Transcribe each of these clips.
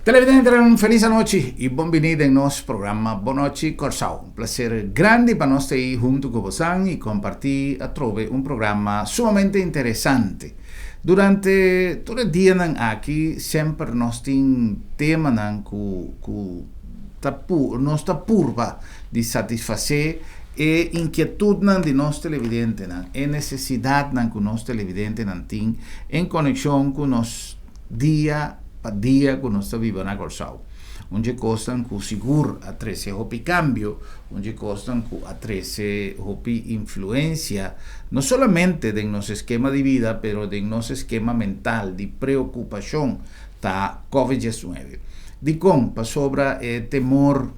Televidentenan, felis anochi i bon bini den nos programa Bon Nochi Kòrsou. Un plaser grandi pa nos ta ei huntu ku bosan i kompartí atrobe un programa sumamente interesante. Durante tur e dianan aki semper nos tin temanan ku ku ta nos ta purba di satisfasé e inkietudnan di nos televidentenan, e nesesidatnan ku nos televidentenan tin en konekshon ku nos dia pa dia ku nos ta biba na Kòrsou. Un dje kosnan ku sigur a trese hopi kambio, un dje kosnan ku a trese hopi influensia, no solamente den nos eskema di bida, pero den nos eskema mental di preokupashon, ta Covid 19. Dikon? Pasobra e temor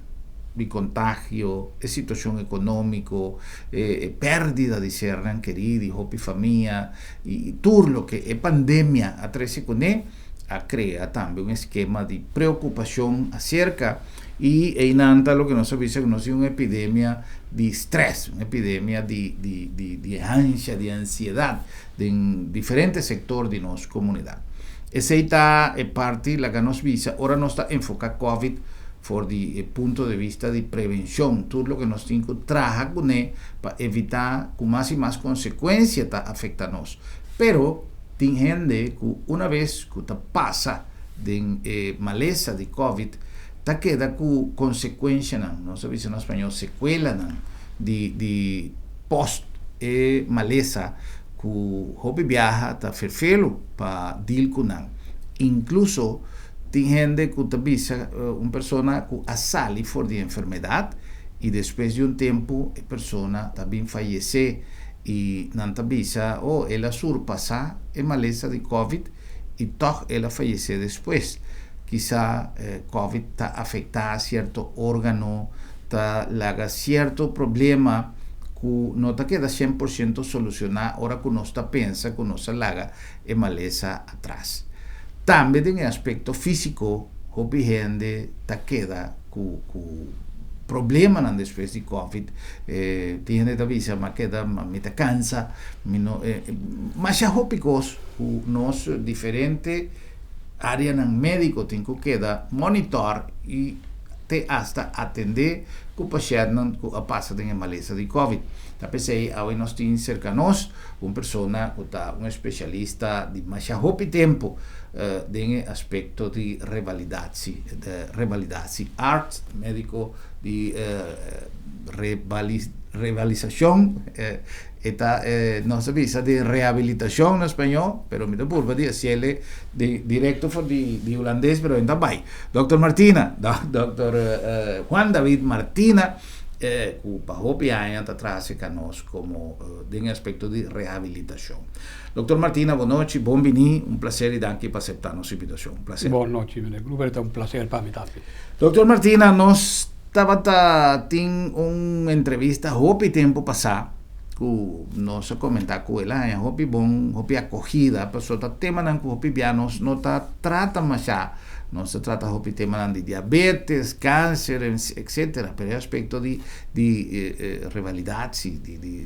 di kontagio, e situashon ekonómiko, e pèrdida di sernan kerí, di hopi famia, I tur loke e pandemia a trese kuné a krea tambe un eskema di preokupashon aserka i einan ta loke nos a bisa ku nos tin un epidemia di strès, un epidemia di di di di ansha, di ansiedat den diferente sektor di nos komunidat. Esei ta e parti laga nos bisa ora nos ta enfoká Covid for di e punto de vista di prevenshon, tur loke nos tin ku traha kuné pa evitá ku mas i mas konsekuensia ta afektá nos. Pero tin hende ku una bes ku ta pasa den e malesa di Covid ta keda ku konsekuenshanan, nos ta bisa na spañó sekuelanan di di post e malesa ku hopi biaha ta ferfelu pa dil ku nan. Inkluso Tin hende ku ta bisa un persona ku a sali for di enfermedat i despues di un tempu e persona ta bin fayesé i nan ta bisa, oh, el a surpasá e malesa di covid i tòg el a fayesé despues. Kisa covid ta afektá sierto órgano, ta laga sierto problema ku no ta keda 100% solushoná ora ku nos ta pensa ku nos a laga e malesa atras. Tambe den e aspekto físiko hopi hende ta keda ku ku problemanan despues di covid. Tin hende ta bisa m'a keda mi ta kansa, mi no masha hopi kos ku nos diferente áreanan médiko tin ku keda monitor i te asta atendé ku pashèntnan ku a pasa den e malesa di covid. Ta p'esei awe nos tin serka nos Un persona ku ta un espesialista di masha hopi tempu den e aspekto di revalidatsi, revalidatsi arts, médiko di revalisashon, e ta nos ta bisa di rehabilitashon na spañó, pero mi ta purba di hasiel di direkto for di hulandes, pero e no ta bai. Dòkter Martina, dòkter Juan David Martina. Ku pa hopi aña ta traha serka nos komo den e aspekto di rehabilitashon. Doktor Martina, bon nochi, bon bini, un plaser i danki pa aseptá nos invitashon. Un plaser. Bon nochi, meneer Gruber, ta un plaser pa mi tambe. Doktor Martina, nos tabata tin un entrevista hopi tempu pasá ku nos a komentá ku el a haña hopi bon, hopi akogida, pasobra ta temanan ku hopi bia nos no ta trata mashá. Nos ta trata hopi temanan di diabetes, kanser, etcetera, pero e aspekto di di revalidatsie, di di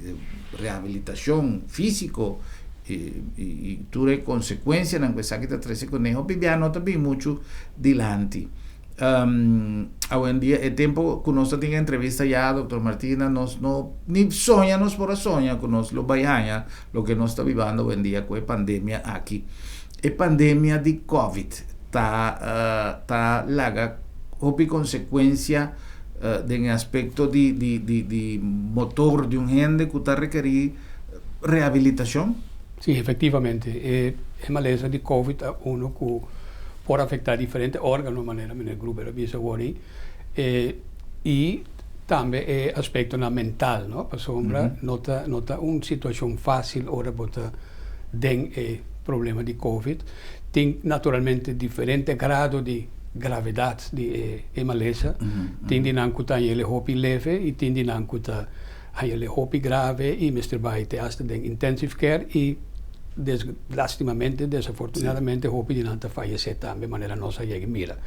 rehabilitashon físiko i i tur e konsekuensianan ku esaki ta trese kuné hopi bia no ta bin muchu dilanti. Awendia e tempu ku nos ta tin e entrevista ya Doktor Martina nos no ni soña nos por a soña ku nos lo bai haña loke nos ta bibando awendia ku e pandemia aki. E pandemia di Covid ta ta laga hopi konsekuensia den e aspekto di di di di motor di un hende ku ta rekerí rehabilitashon? Sí, efektivamente. E e malesa di Covid ta uno ku por afektá diferente órgano, manera meneer Gruber a bisa awor ei, i tambe e aspektonan mental, no? Pasobra no ta no ta un situashon fásil ora bo ta den e problema di Covid. Tin naturalmente diferente grado di gravedat di e e malesa. Tin di nan ku ta haña el hopi leve i tin di nan ku ta haña el hopi grave i mester bai te asta den intensive care i des lastimamente, desafortunadamente hopi di nan ta fayesé tambe manera nos a yega mira.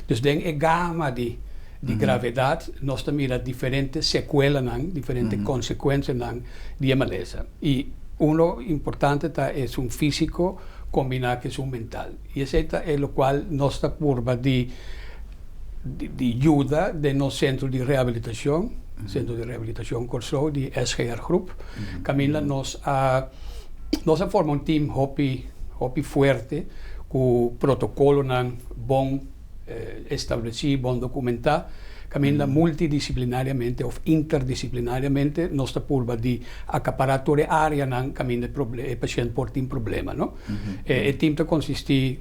Dus den e gama di di gravedat nos ta mira diferente sekuelanan, diferente konsekuensianan di e malesa. I uno importante ta esun físiko. kombiná ku esun mental. I esei ta e lokual nos ta purba di di yuda den nos sentro di rehabilitashon, Sentro di Rehabilitashon Kòrsou di SGR Groep, kaminda nos a nos a forma un tim hopi hopi fuerte ku protokolonan bon establesí, bon dokumentá, kaminda multidisiplinariamente òf interdisiplinariamente nos ta purba di akapará tur e áreanan kaminda e pashènt por tin problema, no. E tim ta konsistí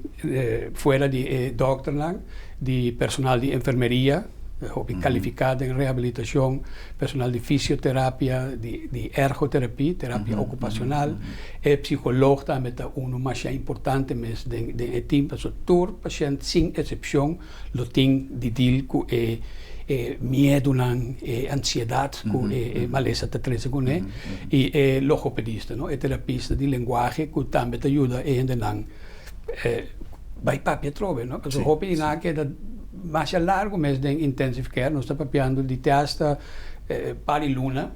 fuera di e dòkternan, di personal di enfermeria, hopi kalifiká den rehabilitashon, personal di fisioterapia, di ergoterapie, terapia okupashonal, e psikolog tambe ta unu masha importante mes den e tim, pasobra tur pashènt sin eksepshon lo tin di dil ku e miedunan, e ansiedat ku e malesa ta trese kuné, i e logopedista, no, e terapista di lenguahe ku tambe ta yuda e hendenan bai papia atrobe, no, pasobra hopi di nan a keda masha largu mes den intensive care, nos ta papiando di te hasta par di luna,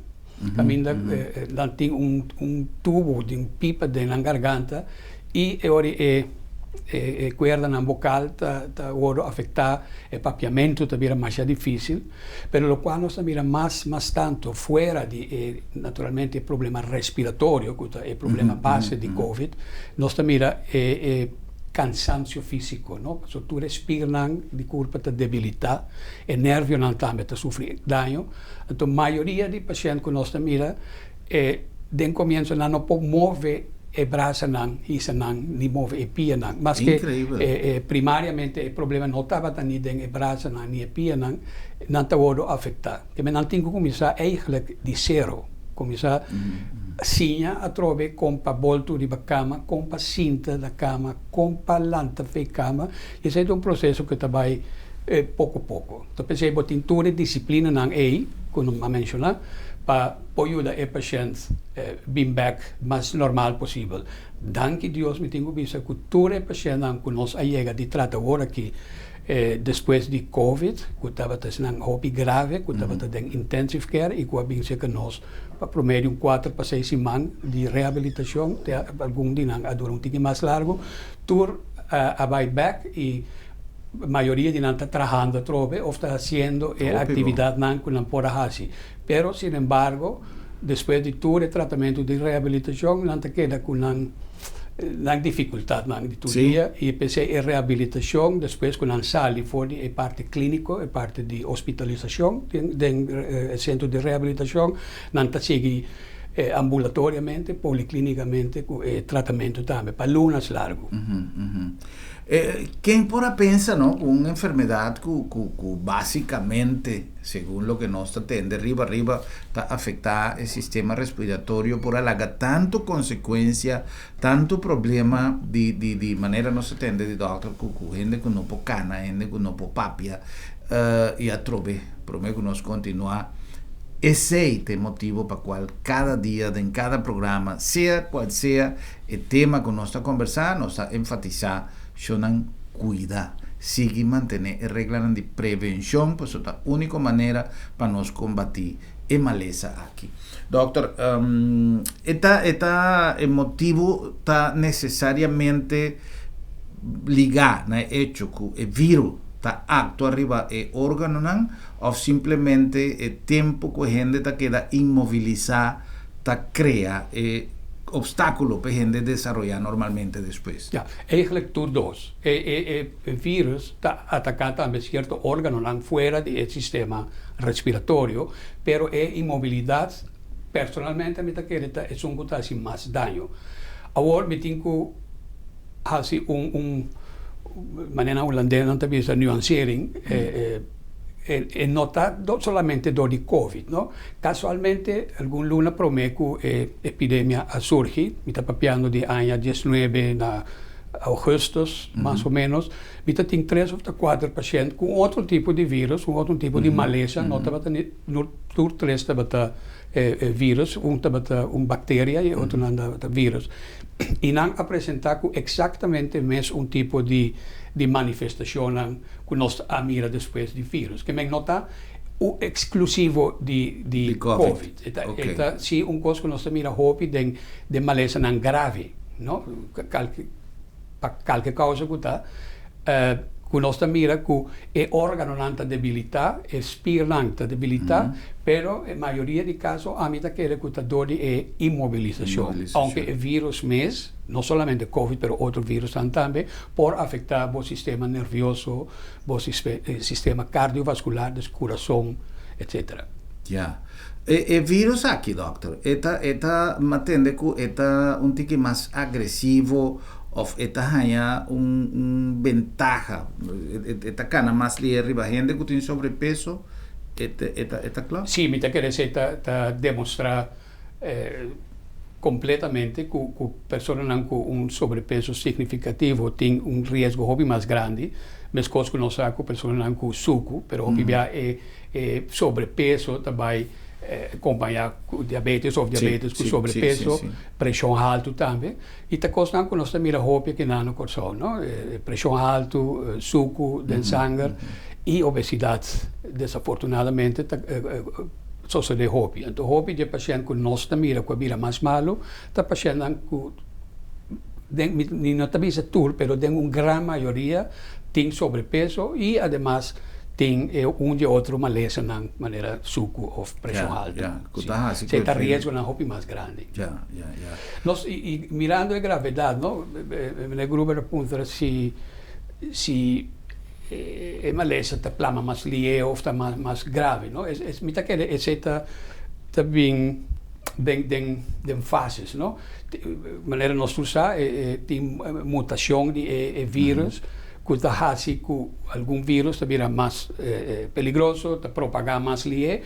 kaminda nan tin un tubo di un pipa den nan garganta i e ora e e kuerdanan bokal ta ta wòrdu afektá, e papiamentu ta bira masha difísil, pero lokual nos ta mira mas mas tantu fuera di e naturalmente e problema respiratorio ku ta e problema base di covid, nos ta mira e e kansansio físiko, no, pasobra tur e spirnan di kurpa ta debilitá, e nervionan tambe ta sufri daño, anto mayoria di pashènt ku nos ta mira e den komienso nan no por move e brasanan, hisanan, ni move e pianan. Maske primariamente e problema no tabata ni den e brasanan ni e pianan, nan ta wòrdu afektá. Te men nan tin ku kuminsá eigentlik di sero, kuminsá siña atrobe kon pa boltu riba kama, kon pa sinta na kama, kon pa lanta for e kama. I esei ta un proseso ku ta bai poko poko. Ta p'esei bo tin tur e disiplinanan ei ku nos a menshoná pa por yuda e pashènt bin bèk mas normal posibel. Danki Dios mi tin ku bisa ku tur e pashèntnan ku nos a yega di trata awor aki despues di covid ku tabata esnan hopi grave ku tabata den intensive care i ku a bin serka nos pa promedio un kuater pa seis siman di rehabilitashon te algun di nan a dura un tiki mas largu tur a bai bèk i mayoria di nan ta trahando atrobe of ta hasiendo e actividadnan cu nan por a haci. Pero, sin embargo, despues di tur e tratamento di rehabilitacion, nan ta keda cu nan nan dificultadnan di tur dia y p'esey e rehabilitacion despues cu nan sali for di e parti clinico, e parti di hospitalisacion den e centro di rehabilitacion, nan ta sigui ambulatoriamente, policlinicamente cu e tratamento tambe pa lunas largo. Ken por a pensa no ku un enfermedat ku ku ku básikamente, segun loke nos ta tende riba riba, ta afektá e sistema respiratorio por a laga tantu konsekuensia, tantu problema di di di manera nos ta tende di dòkter ku ku hende ku no por kana, hende ku no por papia i atrobe promé ku nos kontinuá esei ta e motibu pa kual kada dia den kada programa sea kual sea E tema ku nos ta kombersá, nos ta enfatisá shonnan kuida, sigui mantené e reglanan di prevenshon pasobra ta úniko manera pa nos kombatí e malesa aki. Dòkter, e ta e ta e motibu ta nesesariamente ligá na e echo ku e viru ta aktua riba e órganonan òf simplemente e tempu ku e hende ta keda inmovilisá ta krea e obstáculo pa e hende desaroyá normalmente despues? Ja, eigenlijk tur dos. E e e virus ta ataká tambe sierto órganonan fuera di e sistema respiratorio, pero e inmobilidat personalmente mi ta kere ta esun ku ta hasi mas daño. Awor mi tin ku hasi un un manera nan hulandenan ta bisa nuansering, e e e no ta solamente dor di covid, no. Kasualmente, algun luna promé ku e epidemia a surgi, mi ta papiando di aña diesnuebe na ougùstùs, mas o ménos, mi ta tin tres òf ta kuater pashènt ku un otro tipo di vírùs, un otro tipo di malesa, no tabata ni tur tres tabata vírùs, un tabata un bakteria i e otronan tabata vírùs. I nan a presentá ku eksaktamente mes un tipo di manifestashonnan ku nos a mira despues di vírùs. Ke men no ta u eksklusivo di di covid. E ta e ta si un kos ku nos ta mira hopi den den malesanan grave, no? Kalke. Pa kalke kousa ku ta, ku nos ta mira ku e órganonan ta debilitá, e spirnan ta debilitá, pero e mayoria di kaso ami ta kere ku ta dor di e inmobilisashon. Ounke e vírus mes, no solamente covid pero otro vírusnan tambe, por afektá bo sistema nervioso, bo sistema kardiovaskular, dus kurason, etsetera. Ya. E vírus aki, dòkter, e ta e ta matende ku e ta un tiki mas agresivo òf e ta haña un un bentaha, e ta kana mas lihe riba hende ku tin sobrepeso? E ta e ta e ta kla? Sí, mi ta kere esei ta ta demostrá kompletamente ku ku personanan ku un sobrepeso signifikativo tin un riesgo hopi mas grandi, meskos ku nos sa ku personanan ku suku, pero hopi bia e E sobrepeso ta bai kompañá ku diabetes òf diabetes ku sobrepeso, preshon haltu tambe. I ta kosnan ku nos ta mira hopi aki na Kòrsou, no? Preshon haltu, suku den sanger i obesidat desafortunadamente ta sosodé hopi. Anto hopi di e pashènt ku nos ta mira ku a bira mas malu ta pashèntnan ku den, mi no ta bisa tur, pero den un gran mayoria tin sobrepeso i ademas tin e un di otro malesanan manera suku of preshon haltu. Si. Si ta riesgonan hopi mas grandi. Nos i mirando e gravedat no, meneer Gruber a puntra si si e malesa ta plama mas lihe of ta mas grave no. Mi ta kere esei ta ta bin den den den fases no. Manera nos tur sa e tin mutashon di e virus ku ta hasi ku algun virus ta bira mas peligroso, ta propagá mas lihé,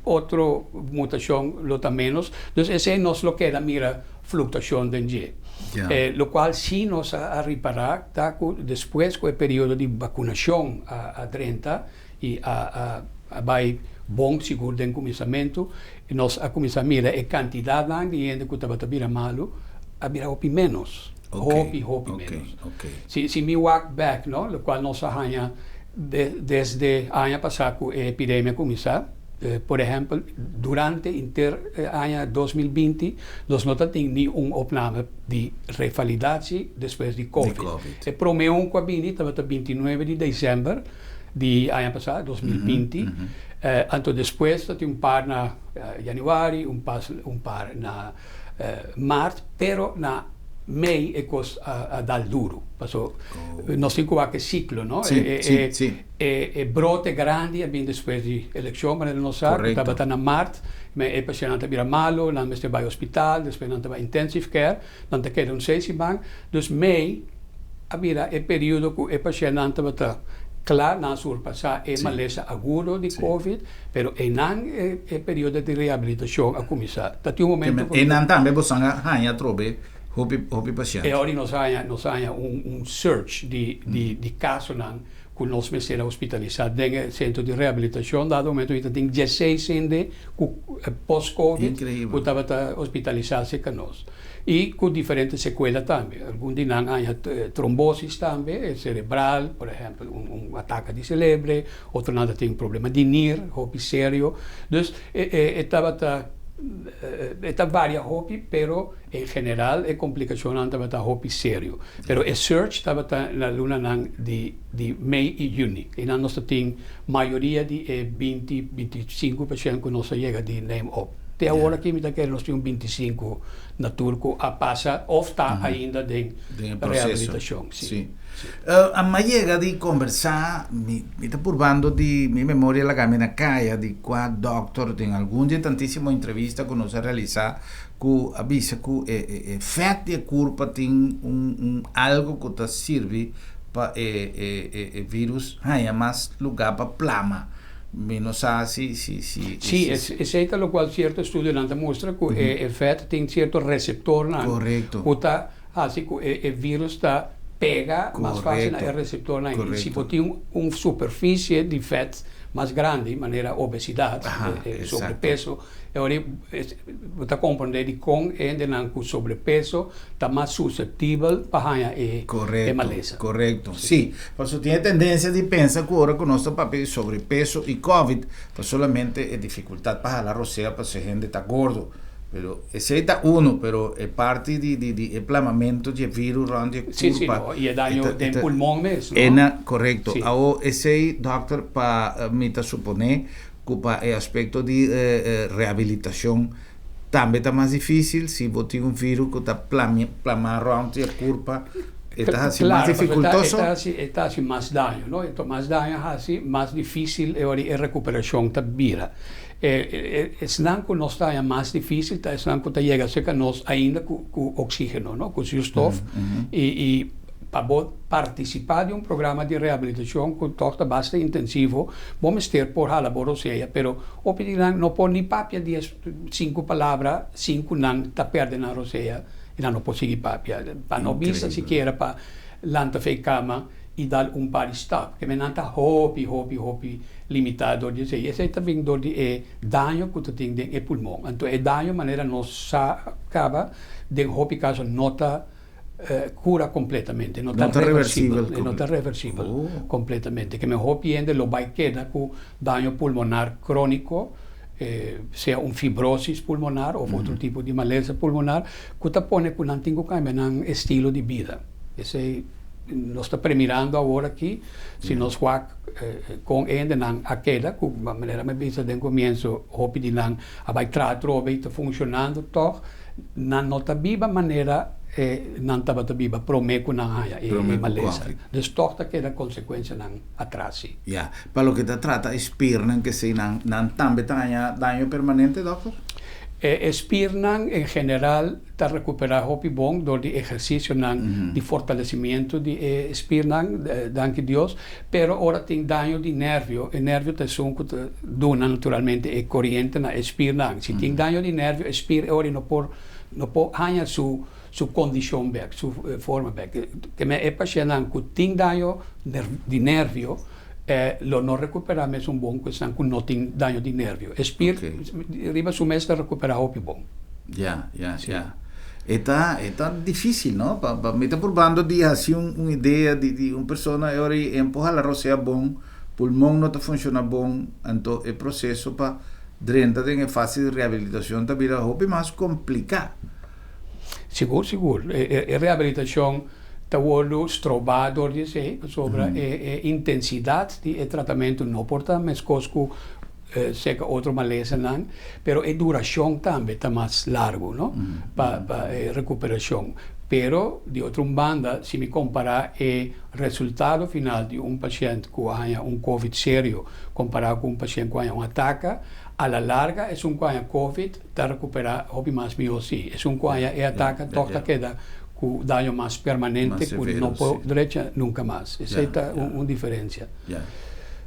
otro mutashon lo ta ménos. Dus esei nos lo keda mira fluktuashon den dje. Lokual si nos a ripará ta ku despues ku e periodo di bakunashon a drenta i a bai bon sigur den kuminsamentu, nos a kuminsá mira e kantidatnan di hende ku tabata bira malu a bira hopi ménos. Hopi, hopi ménos. Si, si mi wak bèk, no, lokual nos a haña desde aña pasá ku e epidemia kuminsá, por ehèmpel, durante inter e aña 2020 nos no ta tin ni un opname di revalidatie despues di covid. E promé un ku a bini tabata 29 di desèmber di aña pasá, 2020, anto despues ta tin un par na yanüari, un pas, un par na Mart, pero na mei e kos a dal duru. Paso nos tin ku wak e siklo, no? E brote grandi a bin despues di elekshon, manera nos sa, ku tabata na mart, e pashentnan ta bira malu, nan mester bai hospital, despues nan ta bai intensive care, nan ta keda un seis siman. Dus mei a bira e periodo ku e pashentnan tabata kla, nan a surpasá e malesa agudo di covid, pero einan e periodo di rehabilitashon a kuminsá. Ta tin un momento ku. Einan tambe boso a haña atrobe hopi hopi pashènt. E ora nos a haña nos a haña un surge di di kasonan ku nos mester a hospitalisá den e sentro di rehabilitashon. Dado momento mi ta tin dieseis hende ku post covid ku tabata hospitalisá serka nos. I ku diferente sekuela tambe. Algun di nan haña trombosis tambe, serebral, por ehèmpel un ataka di selebre, otronan ta tin problema di nir hopi serio. Dus e tabata, e ta varia hopi, pero en general e komplikashonnan tabata hopi serio. Pero e surge tabata na lunanan di di mei i yüni. Einan nos ta tin mayoria di e 20, 25 pashènt ku nos a yega di neem op. Te awor aki mi ta kere nos tin un 25 na tur ku a pasa òf ta ainda den rehabilitashon. Sí. A yega di kombersá, mi ta purbando di mi memoria laga mi na kaya di kua dòkter den algun di e tantísimo entrevista ku nos a realisá ku a bisa ku e fèt di e kurpa tin un algu ku ta sirbi pa e vírus haña mas lugá pa plama. Mi no sa si si si. Sí, esei ta lokual sierto estudionan ta mustra ku e vèt tin sierto reseptornan ku ta hasi ku e vírus ta pega mas fásil na e reseptornan. I si bo tin un superfisie di vèt mas grandi, manera obesidat, sobrepeso, E ora bo ta komprendé dikon e hendenan ku sobrepeso ta mas suseptibel pa haña e malesa. Korekto, sí. Pasobra tin e tendensia di pensa ku ora ku nos ta papia di sobrepeso i covid ta solamente e difikultat pa hala rosea pasobra e hende ta gordo. Pero esei ta uno, pero e parti di di di e plamamento di e virus rond di e Sí, sí, curpa no, y e daño e ta den ta pulmon mes, e no? na correcto. Sí. Awo esei dokter pa mi ta supone cu pa e aspecto di rehabilitacion tambe ta mas dificil si bo tin un virus cu ta plami plama rond di e curpa e ta haci mas Claro, pasobra e ta e dificultoso? ta haci e ta haci mas daño, no? Enton mas daño a haci, mas dificil e ora e recuperacion ta bira. Esnan ku nos ta haña mas difísil ta esnan ku ta yega serka nos ainda ku oksígeno, no, ku zuurstof. I i pa bo partisipá di un programa di rehabilitashon ku tòg ta basta intensivo, bo mester por hala bo rosea. Pero hopi di nan no por ni papia dies, sinku palabra sin ku nan ta pèrdè nan rosea i nan no por sigui papia. Pa no bisa sikiera pa lanta fei kama i dal un par di stap. Ke men nan ta hopi, hopi, hopi limitá dor di esei. Esei ta bin dor di e daño ku ta tin den e pulmon. Anto e daño manera nos sa kaba den hopi kaso no ta kura kompletamente, no ta reversibel, e no ta reversibel kompletamente. Ke men hopi hende lo bai keda ku daño pulmonar króniko, sea un fibrosis pulmonar òf otro tipo di malesa pulmonar ku ta pone ku nan tin ku kambia nan estilo di bida. Esei nos ta premirando awor aki, si nos wak kon hendenan a keda, ku manera mi a bisa den komienso, hopi di nan a bai traha atrobe i ta funshonando tòg, nan no ta biba manera nan tabata biba promé ku nan haña e malesa. Dus tòg ta keda konsekuensianan atras si. Ya, pa loke ta trata e spirnan kesei nan, nan tambe ta haña daño permanente, dòkter? E spirnan en general ta recuperá hopi bon dor di ehercicionan di fortalecimiento di e spiernan, danki Dios, pero ora tin daño di nervio, e nervio ta esun cu ta duna naturalmente e coriente na e spiernan. Si tin daño di nervio, e spier e ora no por no por haña su su condicion bek, su forma bek. Keme e pacientnan cu tin daño di nervio lo no recuperá mesun bon cu esnan cu no tin daño di nervio. E spier riba su mes ta recuperá hopi bon. Ya, ya, ya. E ta, e ta difícil, no? Pa, pa, mi ta probando di haci un, un idea di, di un persona e ora y empo hala rosea bon, pulmon no ta funciona bon, anto e proceso pa drenta den e fase di rehabilitacion ta bira hopi mas complica. Sigur, sigur. E, e, e rehabilitacion ta wordo strobá dor di esei, pasobra e, e intensidad di e tratamento no por ta mescos cu Seka otro malesanan, pero e durashon tambe ta mas largu, no? Pa pa e rekuperashon. Pero di otro un banda, si mi kompará e resultado final di un pashènt ku a haña un covid serio kompará ku un pashènt ku a haña un ataka, a la larga esun ku a haña covid ta rekuperá hopi mas mihó sí. Esun ku a haña e ataka tòg ta keda ku daño mas permanente ku no por drecha nunka mas. Esei ta un diferensia. Ya.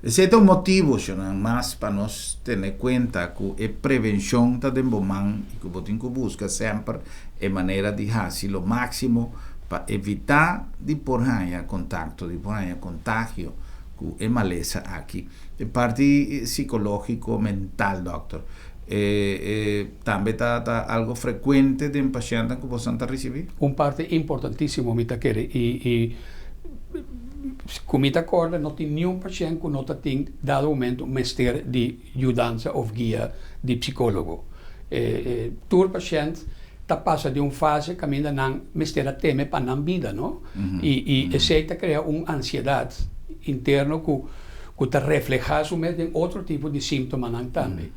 Esei ta un motibu, shonnan, mas pa nos tene kuenta ku e prevenshon ta den bo man i ku bo tin ku buska semper e manera di hasi lo máksimo pa evitá di por haña kontakto, di por haña kontagio ku e malesa aki. E parti sikológiko, mental, dòkter, e e tambe ta ta algo frekuente den pashèntnan ku bosan ta risibí? Un parti importantísimo mi ta kere i i Ku mi ta kòrda no tin niun pashènt ku no ta tin dado momento mester di yudansa òf guia di psikólogo. Tur pashènt ta pasa di un fase kaminda nan mester a teme pa nan bida, no? I esei ta krea un ansiedat interno ku ku ta reflehá su mes den otro tipo di síntomanan tambe.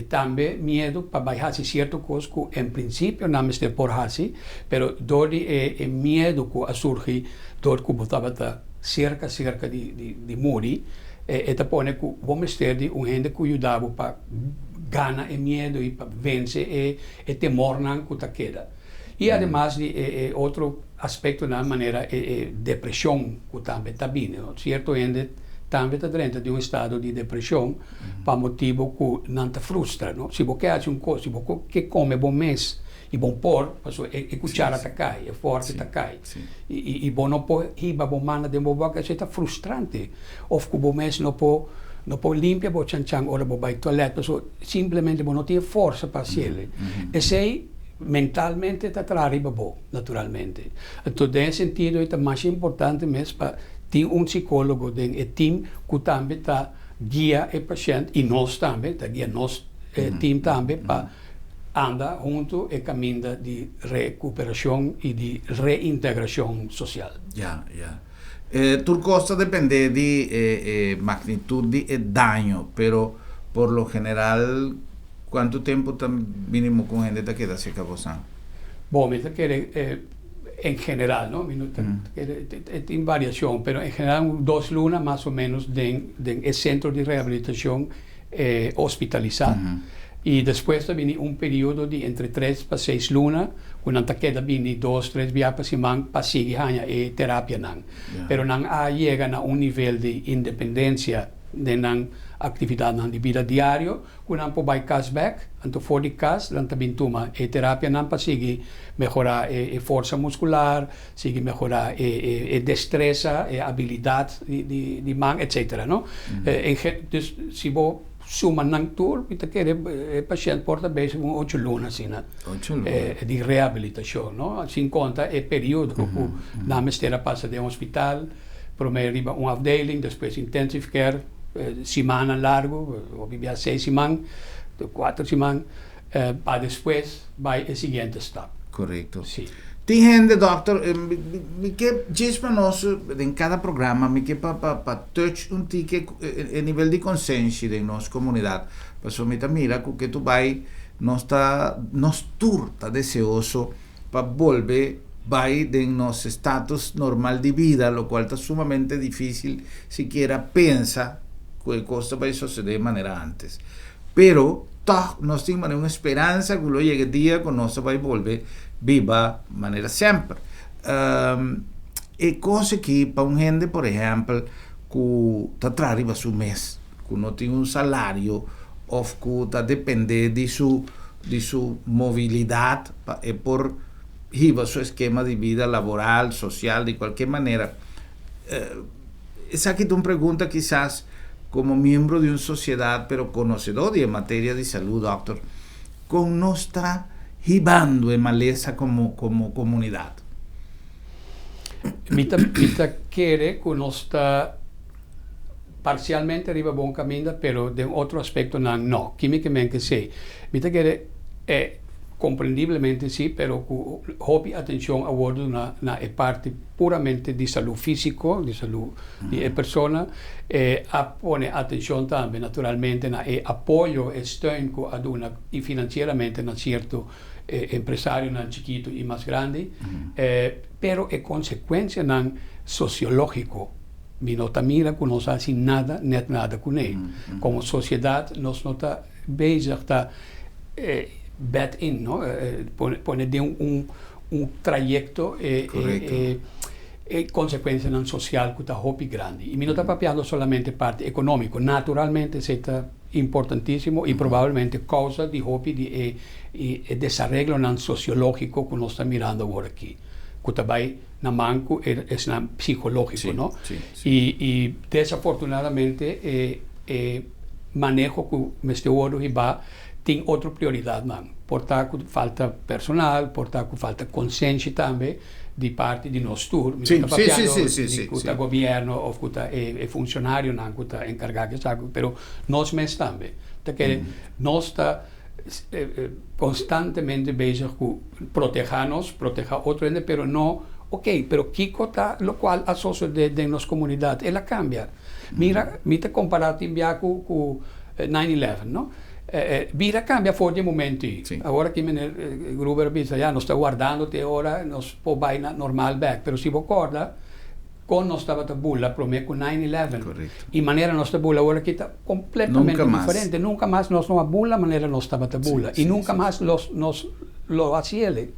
Tambe miedu pa bai hasi sierto kos ku en prinsipio nan mester por hasi, pero dor di e miedu ku a surgi dor ku bo tabata serka serka di muri, e ta pone ku bo mester di un hende ku yuda bo pa gana e miedu i pa vense e temornan ku ta keda. I ademas di e otro aspektonan manera e depreshon ku tambe ta bini. Sierto hende tambe ta drenta den un estado di depreshon pa motibu ku nan ta frustra, no. Si bo ke hasi un kos, si bo ke kome bo mes i bo por, pasobra e kuchara ta kai, e fòrki ta kai, i bo no por hiba bo mana den bo boka, esei ta frustrante. Òf ku bo mes no por no por limpia bo chanchan ora bo bai tualèt, pasobra simplemente bo no tin e forsa pa hasiel. Esei mentalmente ta traha riba bo, naturalmente. Anto den e sentido ei ta masha importante mes pa tin un psicólogo den e team ku tambe ta guia e pashènt i nos tambe, ta guia nos team tambe pa. Anda huntu e kaminda di rekuperashon i di reintegrashon sosial. Ya, ya. Tur kos ta dependé di e magnitut di e daño, pero por lo general kuantu tempu ta mínimo ku un hende ta keda serka bosan? Bon, mi ta kere en general, no? Mi no ta kere, e tin variashon, pero en general un dos luna mas o ménos den den e sentro di rehabilitashon hospitalisá i despues ta bini un periodo di entre 3 pa 6 luna ku nan ta keda bini dos, tres bia pa siman pa sigui haña e terapianan. Pero nan a yega na un nivel di independensia den nan aktividatnan di bida diario ku nan por bai kas bèk, anto for di kas nan ta bin tuma e terapianan pa sigui mehorá e forsa muskular, sigui mehorá e destresa, e abilidat di man, etcetera, no? Dus si bo suma nan tur, mi ta kere e pashènt por ta bezig un 8 luna asina di rehabilitashon, no? Sin konta e periodo ku nan mester a pasa den hospital, promé riba un afdeling, despues intensive care, simannan largu, hopi bia 6 siman, 4 siman, pa despues bai e siguiente stap. Korekto. Sí. Tin hende, dòkter, mi ke djis pa nos den kada programa, mi ke pa touch un tiki e nivel di konsenshi den nos komunidat. Pasobra mi ta mira ku ke tur bai nos ta, nos tur ta deseoso pa bolbe bai den nos status normal di bida, lokual ta sumamente difísil sikiera pensa ku e kos ta bai sosodé manera antes. Pero tòg nos tin manera un speransa ku lo yega e dia ku nos ta bai bolbe biba manera semper. E kos aki pa un hende, por ehèmpel, ku ta traha riba su mes, ku no tin un salario òf ku ta dependé di su mobilidat pa e por hiba su eskema di bida laboral, sosial, di kualke manera. Esaki ta un pregunta kisas komo miembro di un sosiedat, pero konosedó di e materia di salú, dòkter, kon nos ta hibando e malesa komo komunidat? Mi ta kere ku nos ta parsialmente riba bon kaminda, pero den otro aspektonan no. Ki mi ke men ku esei? Mi ta kere komprendiblemente sí, pero ku hopi atenshon a wòrdu na e parti puramente di salú físiko, di salú di e persona, a pone atenshon tambe naturalmente na e apoyo, e steun ku a duna i finansieramente na sierto empresarionan chikitu i mas grandi, pero e konsekuensianan sosiológiko, mi no ta mira ku nos a hasi nada, nèt nada kuné. Komo sosiedat nos no ta bezig ta bed in, no? Pone den un trayekto e konsekuensianan sosial ku ta hopi grandi. I mi no ta papiando solamente parti ekonómiko, naturalmente esei ta importantísimo i probablemente kousa di hopi di e desareglonan sosiológiko ku nos ta mirando awor aki, ku ta bai na man ku esnan psikológiko, no? I desafortunadamente e maneho ku mester wòrdu hibá tin otro prioridatnan. Por ta ku falta personal, por ta ku falta konsenshi tambe di parti di nos tur. Mi no ta papiando di ku ta gobièrnu òf ku ta e funshonarionan ku ta enkargá ku esaki, pero nos mes tambe. Ta kere nos ta konstantemente bezig ku protehá nos, protehá otro hende, pero no, ok, pero kiko ta lokual a sosodé den nos komunidat? El a kambia. Mira, mi ta kompará tin bia ku 9/11, no? Bida kambia for di e momento ei. Awor aki meneer Gruber a bisa, ya, nos ta wardando te ora nos por bai na normal bèk. Pero si bo kòrda kon nos tabata bula promé ku 9/11 i manera nos ta bula awor aki ta kompletamente diferente. Nunka mas nos no a bula manera nos tabata bula i nunka mas nos lo hasi el.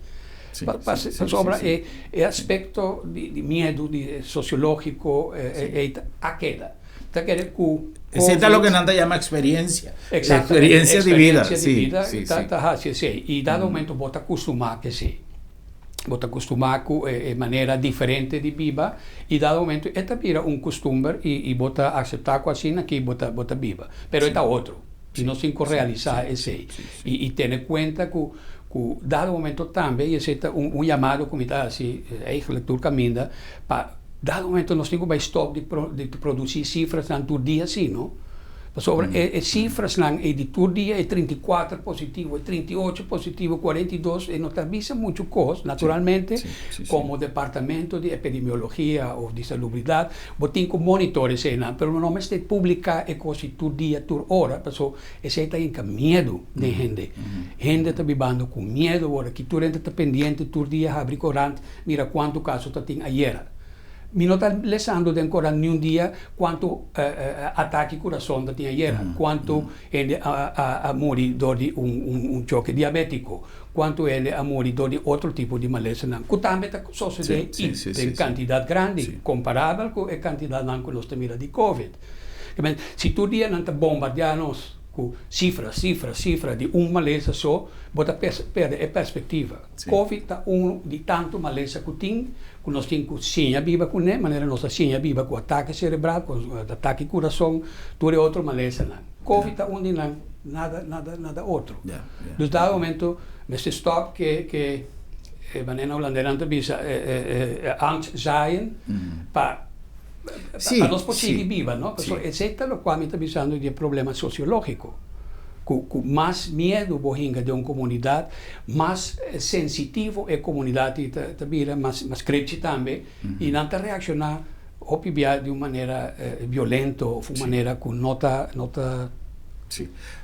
Pasobra e aspekto di miedu, di sosiológiko ei a keda. Ta kere ku Esei ta loke nan ta yama eksperensia. Eksperensia di bida. Eksperensia di bida ta hasi esei. I dado momento bo ta kustumá ku esei. Bo ta kustumá ku e manera diferente di biba i dado momento e ta bira un kustumber i bo ta aseptá ku asina aki bo ta biba. Pero e ta otro. I nos tin ku realisá esei. I tene kuenta ku dado momento tambe, i esei ta un yamado ku mi ta hasi eigenlijk tur kaminda, pa dado momento nos tin ku bai stòp di produsí sifrasnan tur dia asina, no? Pasobra e sifrasnan ei di tur dia, e 34 positivo, e 38 positivo, 42, e no ta bisa muchu kos. Naturalmente, komo departamento di epidemiologia òf di salubridat, bo tin ku monitor eseinan, pero no mester publiká e kos ei tur dia, tur ora, paso esei ta hinka miedu den hende. Hende ta bibando ku miedu awor aki, tur hende ta pendiente tur dia habri korant mira kuantu kaso ta tin ayera. Mi no ta lesando den korant niun dia kuantu atake kurason ta tin ayera, kuantu hende a muri dor di un choke diabetiko, kuantu hende a muri dor di otro tipo di malesanan, ku tambe ta sosodé i den kantidat grandi, komparabel ku e kantidatnan ku nos ta mira di covid. Si tur dia nan ta bombardiá nos ku sifra, sifra, sifra di un malesa so, bo ta pèrdè e perspektiva. Covid ta un di tantu malesa ku tin, ku nos tin ku siña biba kuné, manera nos a siña biba ku atake serebral, ku atake kurason, tur e otro malesanan. Covid ta un di nan, nada, nada, nada otro. Dus dado momento mester stòp ke ke e manera na hulandenan ta bisa angst zaaien pa pa nos por sigui biba, no? Pasobra esei ta lokual mi ta bisando di e problema sosiológiko. Ku ku mas miedu bo hinka den un komunidat, mas sensitivo e komunidat ei ta ta bira, mas mas krepchi tambe, i nan ta reakshoná hopi bia di un manera violento òf un manera ku no ta no ta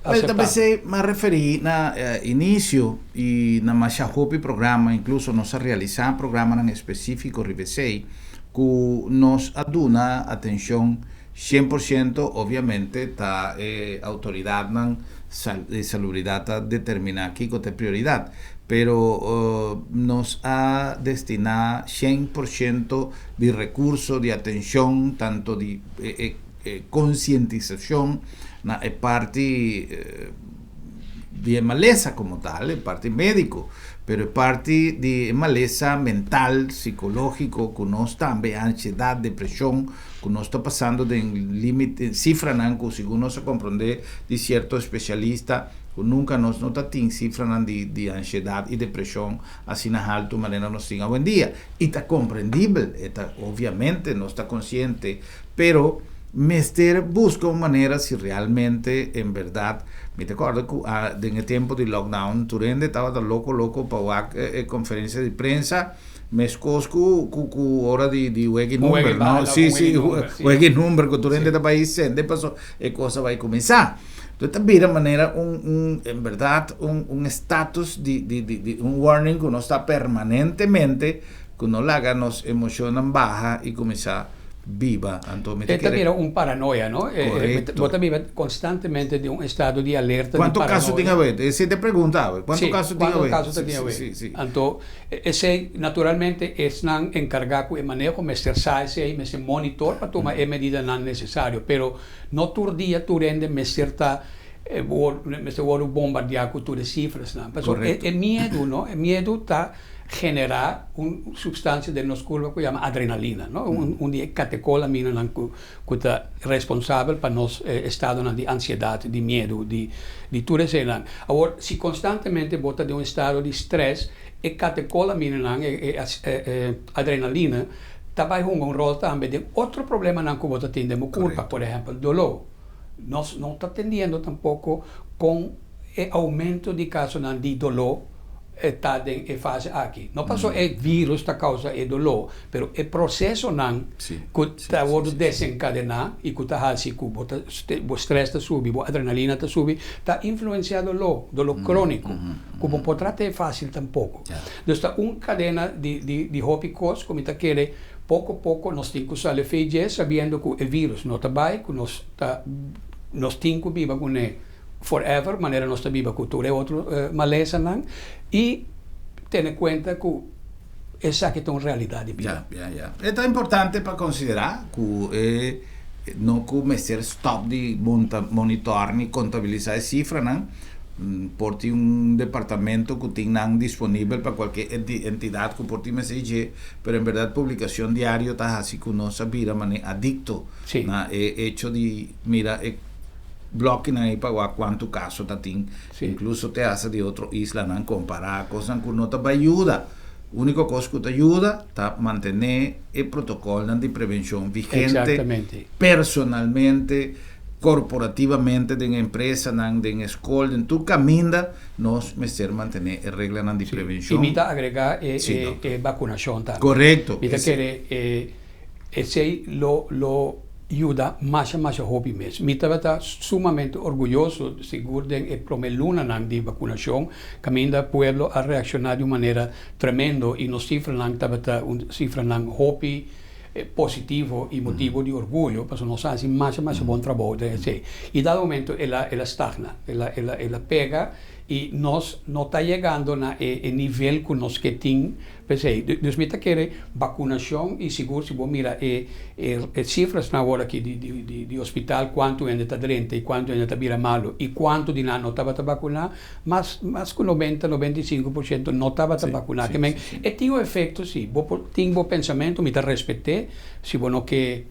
Wel, ta p'esei mi a referí na inisio i na masha hopi programa, inkluso nos a realisá programanan espesífiko riba esei, ku nos a duna atenshon 100%, obviamente ta e autoridadnan di salubridad ta determina kico ta e prioridad, pero nos a destina 100% di recurso, di atencion, tanto di concientisacion na e parti di e malesa como tal, e parti medico, pero e parti di e malesa mental, psicologico, cu nos tambe, ansiedad, depresion, cu nos ta pasando den limite, cifranan cu segun nos a comprende di cierto especialista, cu nunca nos no ta tin cifranan di di ansiedad y depresion asina halto manera nos tin awendia. Y ta comprendibel, e ta obviamente nos ta consciente, pero mester busca un manera si realmente en berdad, mi ta corda cu den e tempo di lockdown tur hende tabata loco loco pa wak e conferencia di prensa, Meskos ku ku ku ora di di wega e number, no? Sí, sí, wega e number ku tur hende ta bai sende paso e kos a bai kuminsá. Entonces ta bira manera un un en bèrdat un un estatus di di di di un warning ku nos ta permanentemente ku no laga nos emoshonnan baha i kuminsá biba. Anto mi ta E ta kere. bira un paranoia, no? Korekto. Bo ta biba konstantemente den un estado di alerta, di Kuantu kaso tin paranoia. awe? Esei ta e pregunta awe. Kuantu Sí, kaso tin kuantu awe? kaso ta Sí, tin sí, awe? sí, sí. Anto, Esei, naturalmente, esnan enkargá ku e maneho mester sa esei, mester monitor pa tuma e medidanan nesesario. Pero no tur dia tur hende mester ta mester wòrdu bombardiá ku tur e sifrasnan. Pasobra e miedu, no, e miedu ta generá un supstansia den nos kurpa ku yama adrenalina, no, un di e katekolaminonan ku ku ta responsabel pa nos estadonan di ansiedat, di miedu, di di tur eseinan. Awor, si konstantemente bo ta den un estado di strès, e katekolaminonan, e e adrenalina, ta bai hunga un ròl tambe den otro problemanan ku bo ta tin den bo kurpa, por ehèmpel doló. Nos no ta tendiendo tampoko kon e oumento di kasonan di doló ta den e fase aki. No paso e virus ta causa e doló, pero e procesonan cu ta wordo desencadena y cu ta haci cu bo ta bo stress ta subi, bo adrenalina ta subi, ta influencia doló, doló cronico, cu bo por trata e facil tampoco. Dus ta un cadena di di di hopi cos cu mi ta kere poco poco nos tin cu sali fei dje sabiendo cu e virus no ta bay, cu nos ta nos tin cu biba cune. forever, manera nos ta biba ku tur e otro malesanan i tene kuenta ku esaki ta un realidat di bida. Ya, ya, ya. E ta importante pa konsiderá ku e no ku mester stòp di monta, monitor ni kontabilisá e sifranan. Por tin un departamento ku tin nan disponibel pa kualke entidat ku por tin mester dje, pero en bèrdat publikashon diario ta hasi ku nos a bira manera adikto na e echo di mira e Blòkinan ei pa wak kuantu kaso ta tin, inkluso te hasta di otro islanan kompará kosnan ku no ta bai yuda. Úniko kos ku ta yuda ta mantené e protokòlnan di prevenshon vigente personalmente. Korporativamente den empresanan, den skol, den tur kaminda nos mester mantené e reglanan di prevenshon. I mi ta agregá e e bakunashon tambe. Korekto. Mi ta kere e esei lo lo yuda masha masha hopi mes. Mi tabata sumamente orguyoso sigur den e promé lunanan di bakunashon kaminda pueblo a reakshoná di un manera tremendo i nos sifranan tabata un sifranan hopi positivo i motibo di orguyo pasobra nos a hasi masha masha bon trabou den esei. I dado momento el a el a stagna, el a el a el a pega i nos no ta yegando na e e nivel ku nos ke tin p'esei. Dus mi ta kere bakunashon i sigur si bo mira e e e sifrasnan awor aki di di di di hospital kuantu hende ta drenta i kuantu hende ta bira malu i kuantu di nan no tabata bakuná mas mas ku 90, 95% no tabata bakuná. Ke men e tin un efekto si. Bo por tin bo pensamentu, mi ta respet'é si bo no ke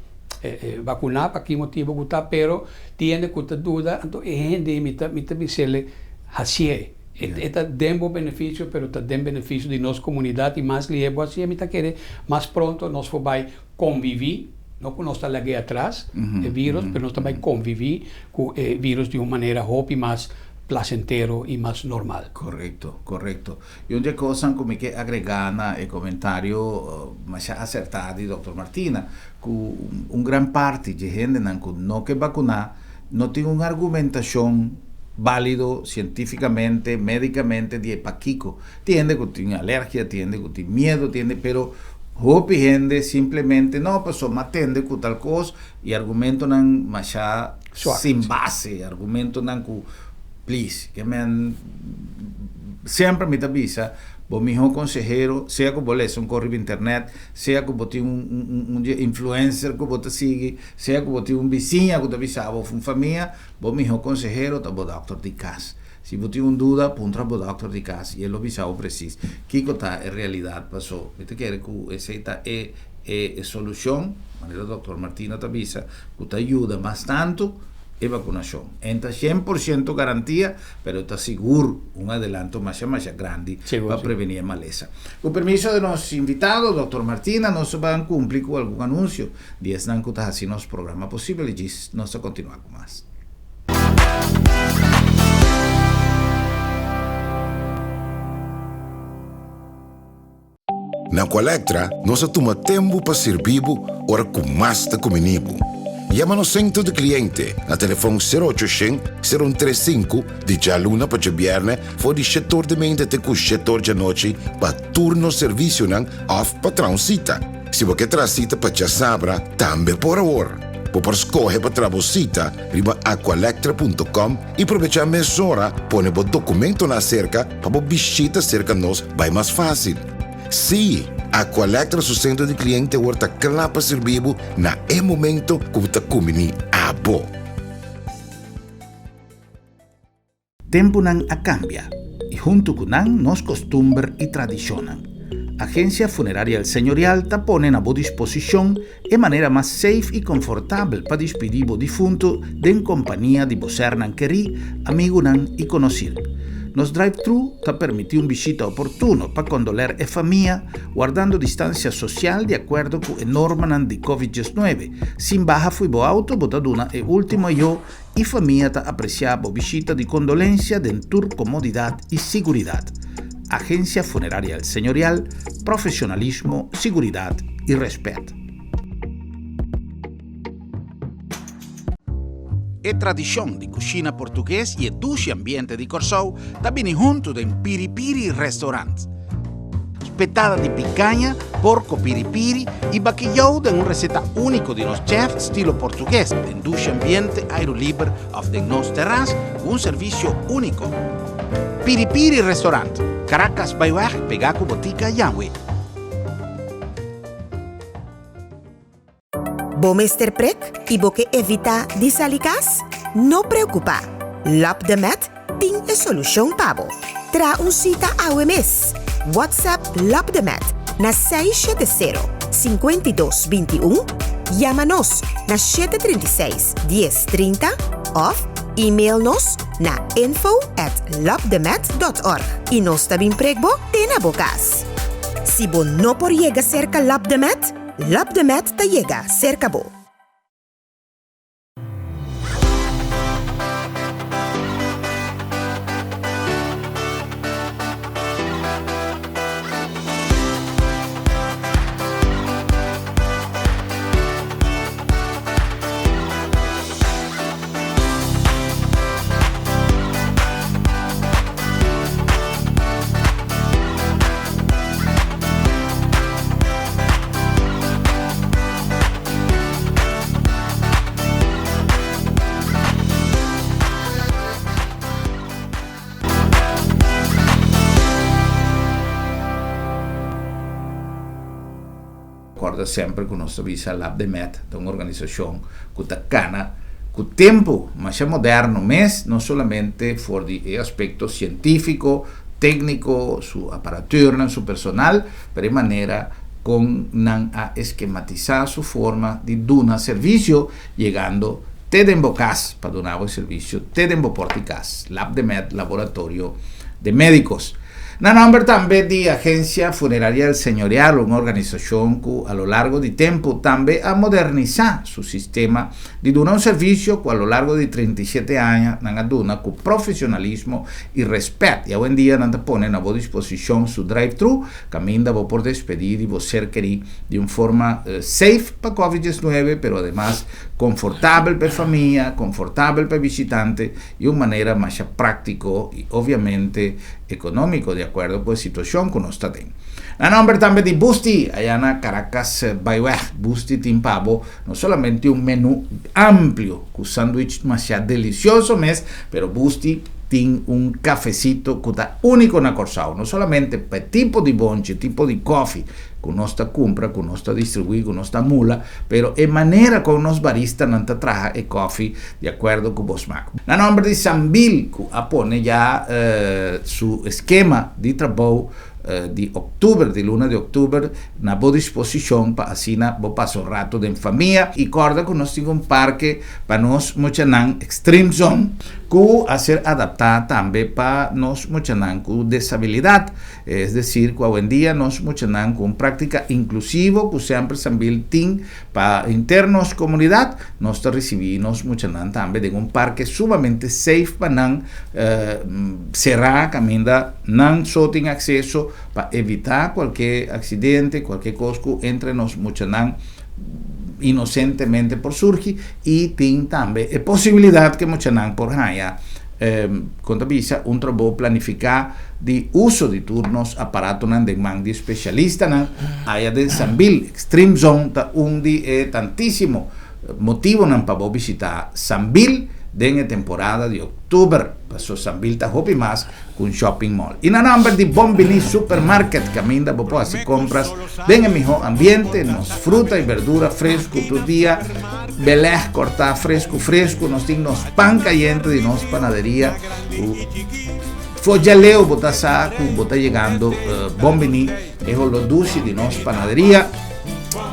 bakuná pa ki motibu ku ta, pero tin hende ku ta duda, anto e hende ei mi ta mi ta bis'el hasié. E ta den bo benefisio, pero ta den benefisio di nos komunidat i mas lihé bo hasié mi ta kere mas pronto nos por bai konviví, no ku nos ta lag'é atras e virus, pero nos ta bai konviví ku e virus di un manera hopi mas plasentero i mas normal. Korekto, korekto. I un di e kosnan ku mi ke agregá na e komentario masha asertá di dòkter Martina, ku un gran parti dje hendenan ku no ke bakuná no tin un argumentashon bálido sientífikamente, médikamente di e pakiko. Tin hende ku tin alergia, tin hende ku tin miedu, tin hende, pero hopi hende simplemente no, pasobra mi a tende ku tal kos i argumentonan masha sin base, argumentonan ku please, ke men semper mi ta bisa bo miho konsehero, sea ku bo lesa un kos riba internet, sea ku bo tin un influencer ku bo ta sigui, sea ku bo tin un bisiña ku ta bisa bo of un famia, bo miho konsehero ta bo dòkter di kas. Si bo tin un duda, puntra bo dòkter di kas i e lo bisa bo presis kiko ta e realidat. Paso mi ta kere ku esei ta e e solushon, manera dòkter Martina ta bisa, ku ta yuda mas tantu e bakunashon. En ta 100% garantia, pero ta sigur un adelanto masha masha grandi pa prevení e malesa. Ku permiso di nos invitado, dòkter Martina, nos ta ban kumpli ku algun anunsio di esnan ku ta hasi nos programa posibel i djis nos ta kontinuá ku mas. Na Aqualectra nos a tuma tempu pa sirbi bo ora ku mas ta kumini bo. Yama nos sentro di kliente na telefon sero ocho shen, sero un tres sinku di djaluna pa djabièrnè for di shete or di meinta te ku shete or djanochi pa tur nos servisionan òf pa traha un sita. Si bo ke traha sita pa djasabra tambe por awor. Bo por skohe pa traha bo sita riba aqualectra punto com i probechá mesora pone bo dokumentonan aserka pa bo bishita serka nos bai mas fásil. Sí, Aqualectra su sentro di kliente awor ta kla pa sirbi bo na e momento ku bo ta kumbiní abo. Tempunan a kambia i huntu ku nan nos kostumber i tradishonnan. Agensia Funeraria El Señorial ta pone na bo disposishon e manera mas safe i konfortabel pa dispidí bo difuntu den kompania di bo sernan kerí, amigunan i konosir. Nos drive-thru ta permití un bishita oportuno pa kondoler e famia, wardando distansia sosial di akuerdo ku e normanan di Covid 19. Sin baha fo'i bo auto bo ta duna e último ayó i famia ta apresiá bo bishita di kondolensia den tur komodidat i siguridat. Agensia Funeraria El Señorial, profesionalismo, siguridat i rèspèt. E tradishon di kushina portugues i e dushi ambiente di Kòrsou ta bini huntu den Piri Piri Restaurant. Petada di picaña, porco piri piri y bakijou den un receta unico di nos chef stilo portugues den dushi ambiente, airu liber of den nos terras cu un servicio unico. Piri Piri Restaurant, Caracas Byweg pega cu Botica Janwe. Bo mester prek i bo ke evitá di sali kas? No preokupá! Lab de Med tin e solushon pa bo. Traha un sita awe mes! WhatsApp Lab de Med na 670 52 21, yama nos na 736 10 30 òf email nos na info at labdemed.org i nos ta bin prek bo te na bo kas. Si bo no por yega serka Lab de Med, Lab de Med ta yega serka bo. Kòrda semper ku nos ta bisa Labdemed ta un organisashon ku ta kana ku tempu masha moderno mes, no solamente for di e aspekto sientífiko, tékniko, su aparaturnan, su personal, pero e manera kon nan a eskematisá su forma di duna servisio yegando te den bo kas pa duna bo e servisio te den bo pòrt'i kas. Labdemed Laboratorio de Médicos. Na nòmber tambe di Agencia Funeraria El Señorial, un organisashon ku a lo largo di tempu tambe a modernisá su sistema di duna un servisio ku a lo largo di 37 aña nan a duna ku profesionalismo i rèspèt i awendia nan ta pone na bo disposishon su drive-thru kaminda bo por despedí di bo ser kerí di un forma safe pa Covid 19 pero ademas konfortabel pa e famia, konfortabel pa e bishitante i un manera masha práktiko i obviamente ekonómiko di akuerdo ku e situashon ku nos ta den. Na nòmber tambe di Busti aya na Caracas Byweg. Busti tin pa bo no solamente un menú amplio ku sandwich masha delisioso mes, pero Busti tin un kafesito ku ta úniko na Kòrsou, no solamente pa e tipo di bonchi, tipo di kòfi ku nos ta kumpra, ku nos ta distribuí, ku nos ta mula, pero e manera kon nos baristanan ta traha e kòfi di akuerdo ku bo smak. Na nòmber di Sambil ku a pone ya su eskema di trabou di òktober, di luna di òktober, na bo disposishon pa asina bo pasa un ratu den famia i kòrda ku nos tin un parke pa nos muchanan Extreme Zone ku a ser adaptá tambe pa nos muchanan ku desabilidat. Es desir ku awendia nos muchanan ku un práktika inklusivo ku semper Sambil tin pa henter nos komunidat, nos ta risibí nos muchanan tambe den un parke sumamente safe pa nan, será kaminda nan so tin akseso pa evitá kualke aksidente, kualke kos ku entre nos muchanan inosentemente por surgi i tin tambe e posibilidat ku e muchanan por haña kon ta bisa un trabou planifiká di uso di tur nos aparatonan den man di spesialistanan aya den Sambil. Extreme Zone ta un di e tantísimo motibonan pa bo bishitá Sambil den e temporada di òktober, paso Sambil ta hopi mas ku un shopping mall. I na nòmber di Bon Bini Supermarket kaminda bo por hasi kompras den e mihó ambiente, nos fruta i berdura fresku tur dia, belèg kòrtá fresku fresku, nos tin nos pan kayente di nos panaderia ku for djaleu bo ta sa ku bo ta yegando Bon Bini, e holó dushi di nos panaderia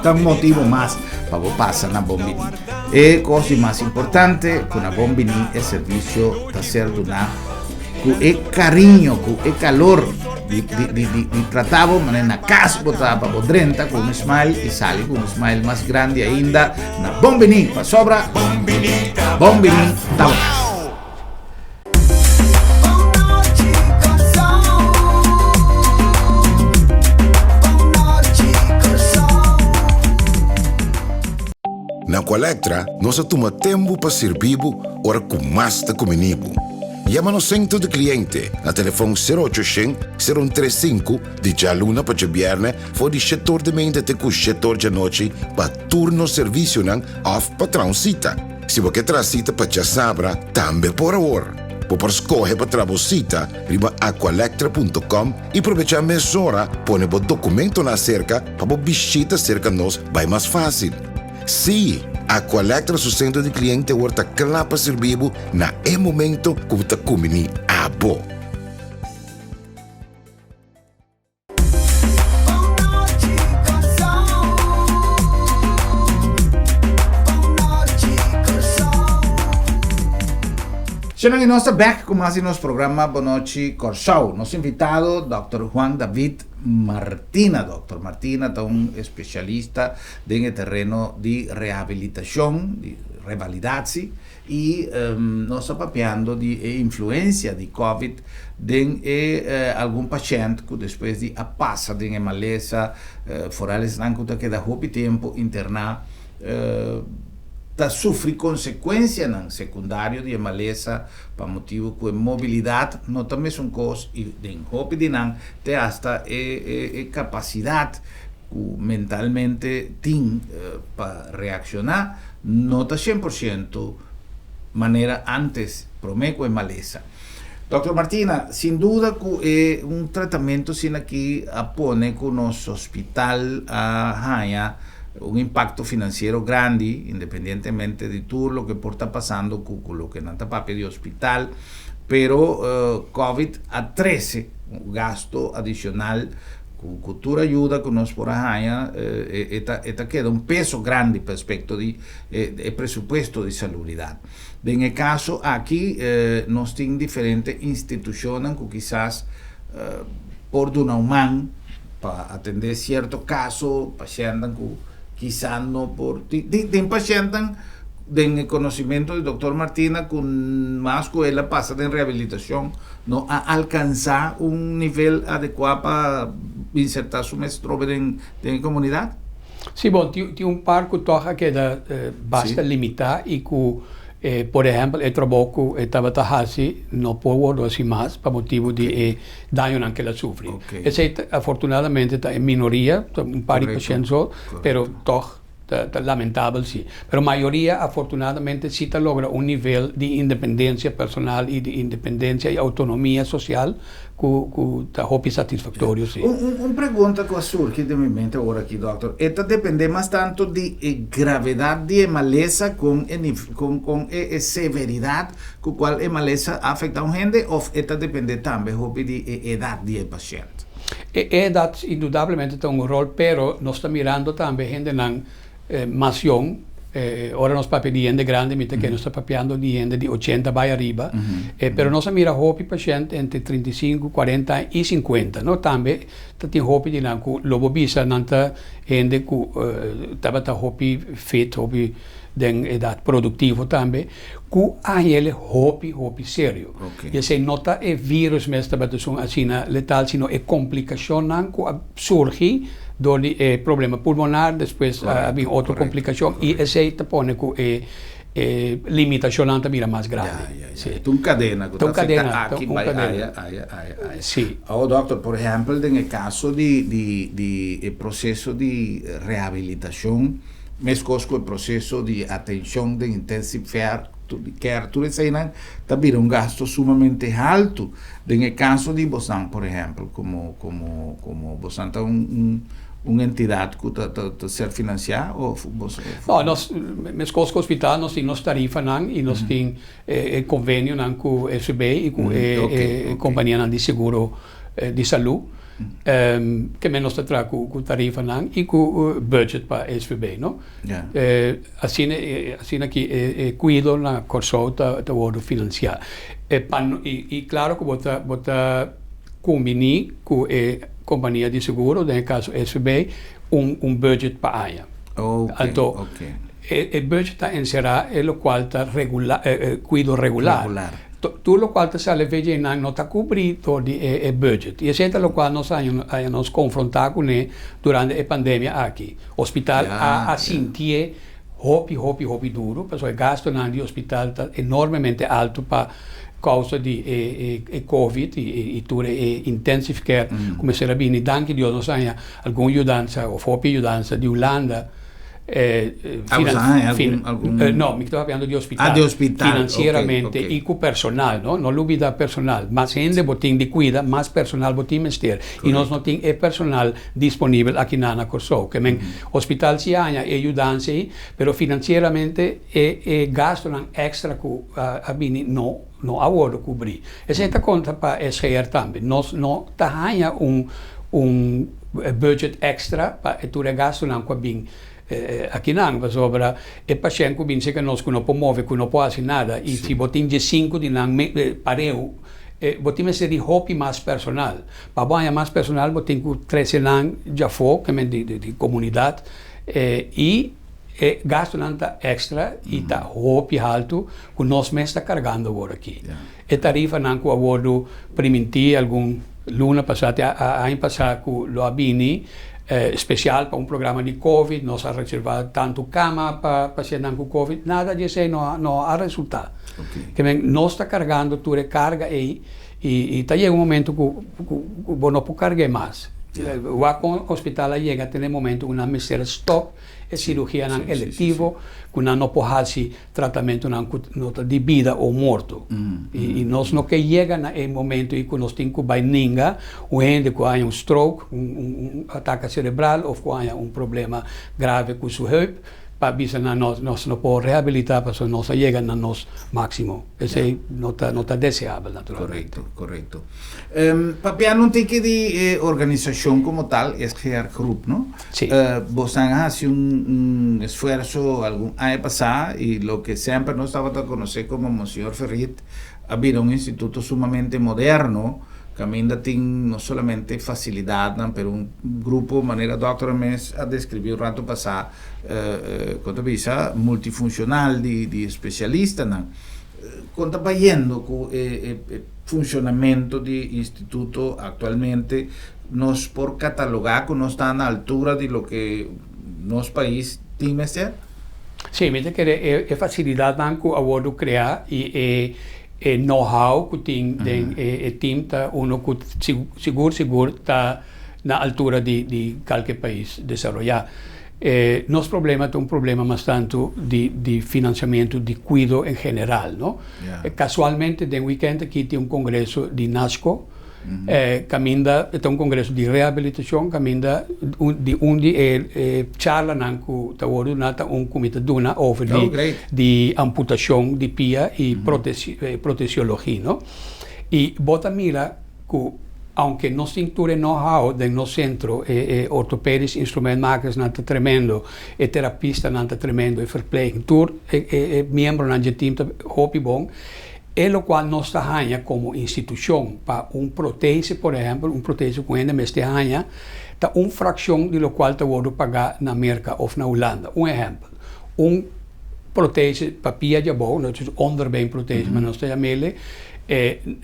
ta un motibu mas pa bo pasa na Bon Bini. E kos di mas importante ku na Bon Bini e servisio ta ser duná ku e kariño, ku e kalor di, di, di, di, di trata bo manera na kas bo ta pa bo drenta ku un smile i sali ku un smile mas grandi ainda na Bon Biní pasobra Bon Biní ta bo kas. Na Aqualectra nos a tuma tempu pa sirbi bo ora ku mas ta kumini bo. Yama nos Sentro di Kliente na telefòn sero ocho shen, sero un tres sinku di djaluna pa djabièrnè for di shetor di meinta te ku shetor djanochi pa tur nos servisionan òf pa traha un sita. Si bo ke traha sita pa djasabra tambe por awor. Bo por skohe pa traha bo sita riba aqualectra punto com i probechá mesora pone bo dokumentonan aserka pa bo bishita serka nos bai mas fásil. Sí, Aqualectra su sentro di kliente awor ta kla pa sirbi bo na e momento ku bo ta kumbiní abo. Señor, y nos ta back cu mas di nos programa Bonochi Corsou. Nos invitado, Dòkter Juan David Martina. Dòkter Martina ta un especialista den e tereno di rehabilitacion, di revalidatie, y nos ta papiando di e influencia di Covid den e algun pashent cu despues di a pasa den e malesa, foral esnan cu ta keda hopi tempo interna, ta sufri consecuencianan secundario di e malesa pa motibo cu e mobilidad no ta mesun cos y den hopi di nan te hasta e capacidad ku mentalmente tin pa reakshoná no ta 100% manera ántes promé ku e malesa. Dòkter Martina, sin duda ku e un tratamentu asina aki a pone ku nos hospital a haña un impakto finansiero grandi, independientemente di tur loke por ta pasando ku ku loke nan ta papia di hospital, pero Covid a trese un gasto adishonal ku ku tur ayuda ku nos por a haña e ta e ta keda un peso grandi pa aspekto di e presupuesto di salubridat. Den e kaso aki nos tin diferente institushonnan ku kisas por duna un man pa atendé sierto kaso, pashèntnan ku kisas no por tin pashèntnan den e konosimentu di doktor Martina ku mas ku el a pasa den rehabilitashon no a alkansá un nivel adekuá pa insertá su mes trobe den e komunidat. Sí, bon, tin tin un par ku tòg a keda basta limitá i ku, por ehèmpel, e trabou ku e tabata hasi no por wòrdu hasi mas pa motibu di e dañonan ku el a sufri. Esei ta afortunadamente ta e minoria, ta un par di pashènt so, pero tòg ta ta lamentabel sí. Pero mayoria afortunadamente sí ta logra un nivel di independensia personal i di independensia i outonomia sosial ku ku ta hopi satisfaktorio si. Un un un pregunta ku a surgi den mi mente ora aki dòkter, e ta dependé mas tantu di e gravedat di e malesa kon e nif kon kon e e severidat ku kual e malesa a afektá un hende òf e ta dependé tambe hopi di e edat di e pashènt? E edat indudablemente ta un ròl pero nos ta mirando tambe hendenan mas yong, ora nos papia di hende grandi mi ta kere nos ta papiando di hende di ochenta bai ariba, pero nos a mira hopi pashènt entre 35, 40 aña i 50, no? Tambe ta tin hopi di nan ku lo bo bisa nan ta hende ku tabata hopi fit, hopi den edat produktivo tambe, ku a hel hopi hopi serio. I esei no ta e virus mes tabata esun asina letal, sino e komplikashonnan ku a surgi dor di e problema pulmonar, despues a bin otro komplikashon i esei ta pone ku e e limitashonnan ta bira mas grandi. Ya, ya, ya. Ta un kadena ku ta afekta aki bai aya, aya, aya, aya. Si. Awor dòkter, por ehèmpel den e kaso di di di e proseso di rehabilitashon, Meskos ku e proseso di atenshon den intensive care, tur eseinan ta bira un gasto sumamente haltu. Den e kaso di bosan, por ehèmpel, komo komo komo bosan ta un un entidat ku ta ta ser finansiá òf bos? No, nos meskos ku hospital nos tin nos tarifanan i nos tin e konvenionan ku SVB i ku e kompanianan di seguro di salú. Ke men nos ta traha ku tarifanan i ku budget pa SVB, no? Asina asina ki e kuido na Kòrsou ta ta wòrdu finansiá. E pa i klaro ku bo ta bo ta kumbiní ku e kompania di seguro, den e kaso SVB, un un budget pa aña. Anto e budget ta enserá e lokual ta regular kuido regular. Tur lokual ta sali VJ-nan no ta kubrí dor di e budget. I esei ta lokual nos a haña nos konfrontá kuné durante e pandemia aki. Hospital a sintié hopi, hopi, hopi duru, pasobra e gastunan di hospital ta enormemente altu pa kousa di e covid i tur e intensive care ku mester a bini. Danki Dios nos a haña algun yudansa òf hopi yudansa di Hulanda. Ah, boso haña algun, algun... No, mi ta papiando di hospital. Ah, di hospital. Financieramente okay, okay. I ku personal, no? No lubida personal. Mas hende bo tin di kuida, mas personal bo tin mester. Correcto. I nos no tin e personal disponibel aki na na Kòrsou. Ke men, hospital si haña e yudansa ei, pero financieramente e e gastunan extra ku a bini no no a wòrdu kubrí. Esei ta konta pa SGR tambe. Nos no ta haña un un budget extra pa e tur e gastunan ku a bin akinan, pasobra e pashènt ku bin serka nos ku no por move, ku no por hasi nada, i si bo tin diesinku di nan pareu, bo tin mester di hopi mas personal. Pa bo haña mas personal bo tin ku trese nan djafó, ke men di di komunidat, i e gastunan ta extra i ta hopi haltu ku nos mes ta kargando awor aki. E tarifanan ku a wordu primintí algun luna pasá te aña pasá ku lo a bini spesial pa un programa di covid, nos a reservá tantu kama pa pasientnan ku covid, nada di esei no no a resultá. Ke men nos ta kargando tur e karga ei i ta yega un momento ku ku bo no por karg'é mas. Wak kon hospital a yega te na e momento ku nan mester a stòp e sirugianan elektivo, ku nan no por hasi tratamentunan ku no ta di bida o morto. I I nos no ke yega na e momento ei ku nos tin ku bai ninga un hende ku haña un stroke, un atake serebral òf ku haña un problema grave ku su heup pa bisa nan nos nos no por rehabilitá pasobra nos a yega na nos máksimo. Esei no ta no ta deseabel naturalmente. Korekto, korekto. Papiando un tiki di e organisashon komo tal, SGR Groep, no? Sí. Bosan a hasi un un esfuerso algun aña pasá i loke semper nos tabata konosé komo Monseñor Ferrit a bira un instituto sumamente moderno kaminda tin no solamente fasilidatnan pero un grupo manera dòkter mes a deskribí un rato pasá kon ta bisa multifunshonal di di espesialistanan. Kon ta bayendo ku e funshonamentu di instituto aktualmente? Nos por katalogá ku nos ta na altura di loke nos pais tin mester? Sí, mi ta kere e fasilidatnan ku a wòrdu kreá i e know-how ku tin den e tim ta unu ku sigur sigur ta na altura di kalke pais desaroyá. Nos problema ta un problema mas tantu di finansiamentu di kuido en general, no? Kasualmente den wikènt aki tin un kongreso di NASCO, kaminda ta un kongreso di rehabilitashon, kaminda di un di e charlanan ku ta wòrdu duna ta un ku mi ta duna over di amputashon di pia i protesiologi, no? I bo ta mira ku aunke nos tin tur e know-how den nos sentro, e ortopedisch instrumentmakersnan ta tremendo, e terapistanan ta tremendo, e verpleging, tur e miembronan dje team ta hopi bon, e lokual nos ta haña komo institushon pa un protese, por ehèmpel, un protese ku hende mester haña, ta un frakshon di lokual ta wòrdu pagá na Merka òf na Hulanda. Un ehèmpel, un protese pa pia djabou, onderbeenprotese, ma nos ta yam'ele,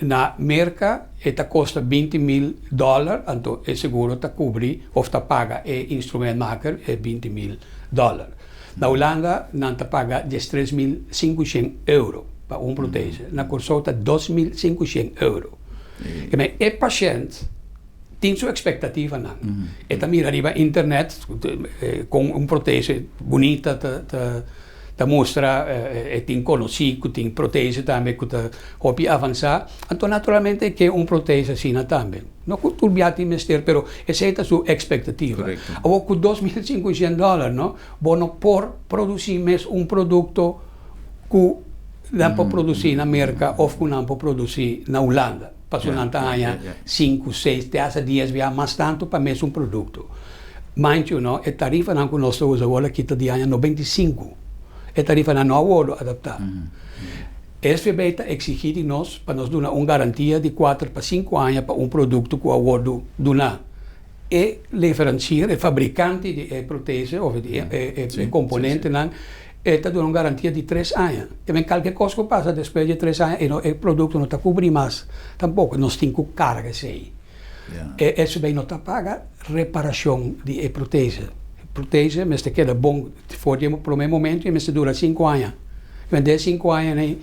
Na Merka e ta kosta 20 mil dòler, anto e seguro ta kubri òf ta paga e instrumentmaker e 20 mil dòler. Na Hulanda nan ta paga 13.500 euro pa un protese, na Kòrsou ta 2.500 euro. E pashènt tin su ekspektativanan. E ta mira riba internet kon un protese bunita ta mustra, e tin konosí ku tin protese tambe ku ta hopi avansá. Anto naturalmente e ke un protese asina tambe. No ku tur bia tin mester, pero esei ta su ekspektativa. Awor ku 2500 dòler no, bo no por produsí mes un produkto ku nan por produsí na Merka òf ku nan por produsí na Hulanda. Pasobra nan ta haña sinku, seis, te hasta dies bia mas tantu pa mesun produkto. Mind you no, e tarifanan ku nos ta usa awor aki ta di aña 95. E tarifanan no a wòrdu adaptá. SVB ta eksigí di nos pa nos duna un garantia di kuater pa sinku aña pa un produkto ku a wòrdu duná. E leveransier, e fabrikante di e protese òf di e komponentenan, e ta duna un garantia di tres aña. Te men kalke kos ku pasa despues di e tres aña e no e produkto no ta kubrí mas tampoko. Nos tin ku karga esei. E SVB no ta paga reparashon di e protese. E protese mester keda bon for di e promé momento i mester dura sinku aña. Te men den e sinku añanan ei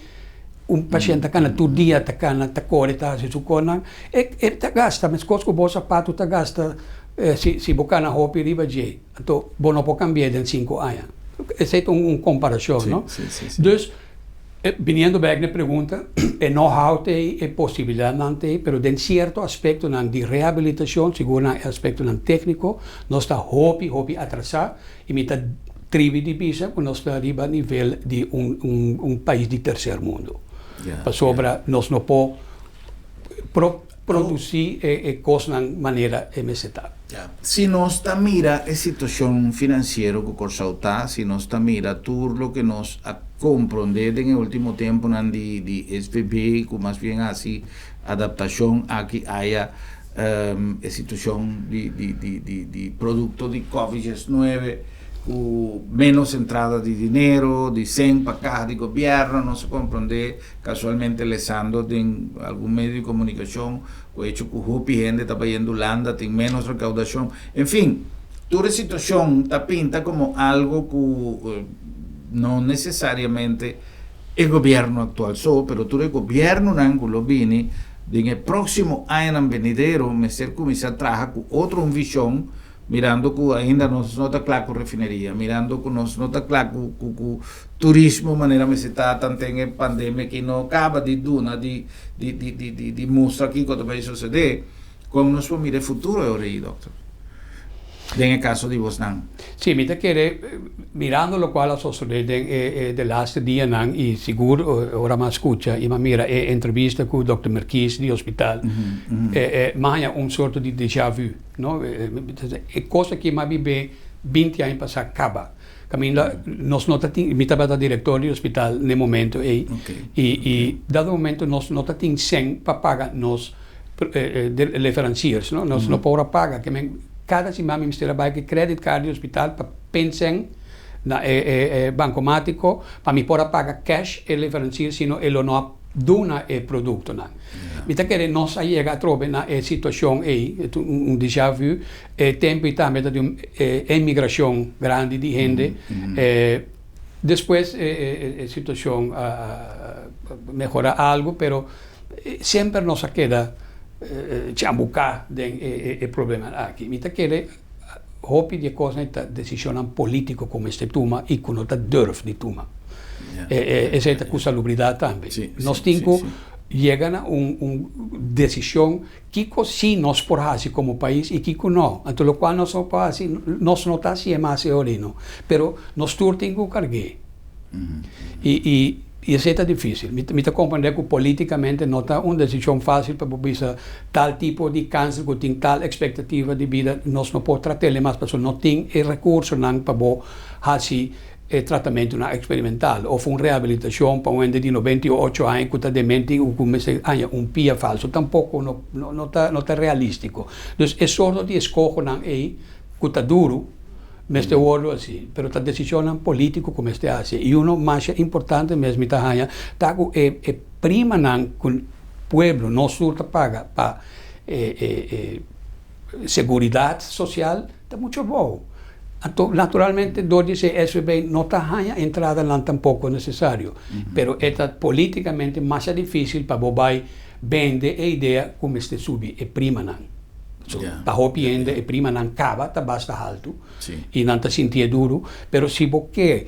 un pashent ta kana tur dia, ta kana, ta kore, ta hasi su kosnan, e e ta gasta meskos ku bo sapatu ta gasta si si bo kana hopi riba dje. Anto bo no por kambi'é den sinku aña. Esei ta un komparashon, no? Dus, biniendo bèk na e pregunta, e know-how ta ei, e posibilidatnan ta ei, pero den sierto aspektonan di rehabilitashon, sigur na e aspektonan tékniko, nos ta hopi, hopi atrasá i mi ta tribi di bisa ku nos ta riba nivel di un pais di terser mundu. Pasobra nos no por produsí e kosnan manera e mester ta. Si nos ta mira e situashon finansiero ku Kòrsou ta, si nos ta mira tur loke nos a komprondé den e último tempunan di SVB ku mas bien a hasi adaptashon aki aya e situashon di produkto di Covid 19 ku ménos entrada di dinero, di sèn pa kaha di gobièrnu, nos a komprondé Casualmente lesando den algun medio di comunicacion cu hecho cu hopi hende ta bayendo Hulanda tin menos recaudacion. En fin, tur e situacion ta pinta como algo cu no necesariamente e gobierno actual so, pero tur e gobiernonan cu lo bini den e proximo añanan venidero mester cuminsa traha cu otro un vision. Mirando ku ainda nos no ta kla ku refineria, mirando ku nos no ta kla ku ku ku turismo manera mester ta tanten e pandemia aki no kaba di duna di di di di di di mustra kiko ta bai sosede, kon nos por mira e futuro e ora ei, dòkter? Den e kaso di bosnan. Sí, mi ta kere, mirando lokual a sosodé den e e de laste dianan i sigur ora mi a skucha i mi a mira e entrevista ku dòkter Merkies di hospital, e e mi a haña un sorto di déjà vu. No, e kos aki m'a bibé 20 aña pasá kaba. Kaminda nos no ta tin, mi tabata direktor di hospital n'e momento ei, i i dado momento nos no ta tin sèn pa paga nos leveransiers, no, nos no por a paga. Ke men kada siman mi mester a bai ku e credit card di hospital pa pen sèn na e e bankomatiko pa mi por a paga cash e leveransier, sino e lo no a duna e produktonan. Mi ta kere nos a yega atrobe na e situashon ei, e ta un déjà vu, e tempu ei tambe ta di un emigrashon grandi di hende. Despues e situashon a mehora algu, pero semper nos a keda chambuká den e problemanan aki. Mi ta kere hopi di e kosnan ta desishonnan polítiko ku mester tuma i ku no ta durf di tuma. Esei ta ku salubridat tambe. Nos tin ku yega na un un desishon kiko si nos por hasi komo pais i kiko no. Anto lokual nos no por hasi, nos no ta hasié mas e ora no. Pero nos tur tin ku karg'é. I i esei ta difísil. Mi ta komprendé ku polítikamente no ta un desishon fásil pa bo bisa tal tipo di kanser ku tin tal ekspektativa di bida nos no por trat'el mas pasobra no tin e rekursonan pa bo hasi e tratamentunan eksperimental òf un rehabilitashon pa un hende di 98 aña ku ta demente i ku mester haña un pia falsu tampoko no no ta no ta realístiko. Dus e sorto di eskohonan ei ku ta duru mester wòrdu hasi, pero ta desishonnan polítiko ku mester hasi. I uno masha importante mes mi ta haña ta ku e e primanan ku pueblo, nos tur ta paga pa e e e seguridat sosial ta muchu abou. Anto naturalmente dor di esei SVB no ta haña entradanan tampoko nesesario, pero e ta polítikamente masha difísil pa bo bai bende e idea ku mester subi e primanan. So, pa hopi hende e primanan kaba ta basta haltu i nan ta sintié duru, pero si bo ke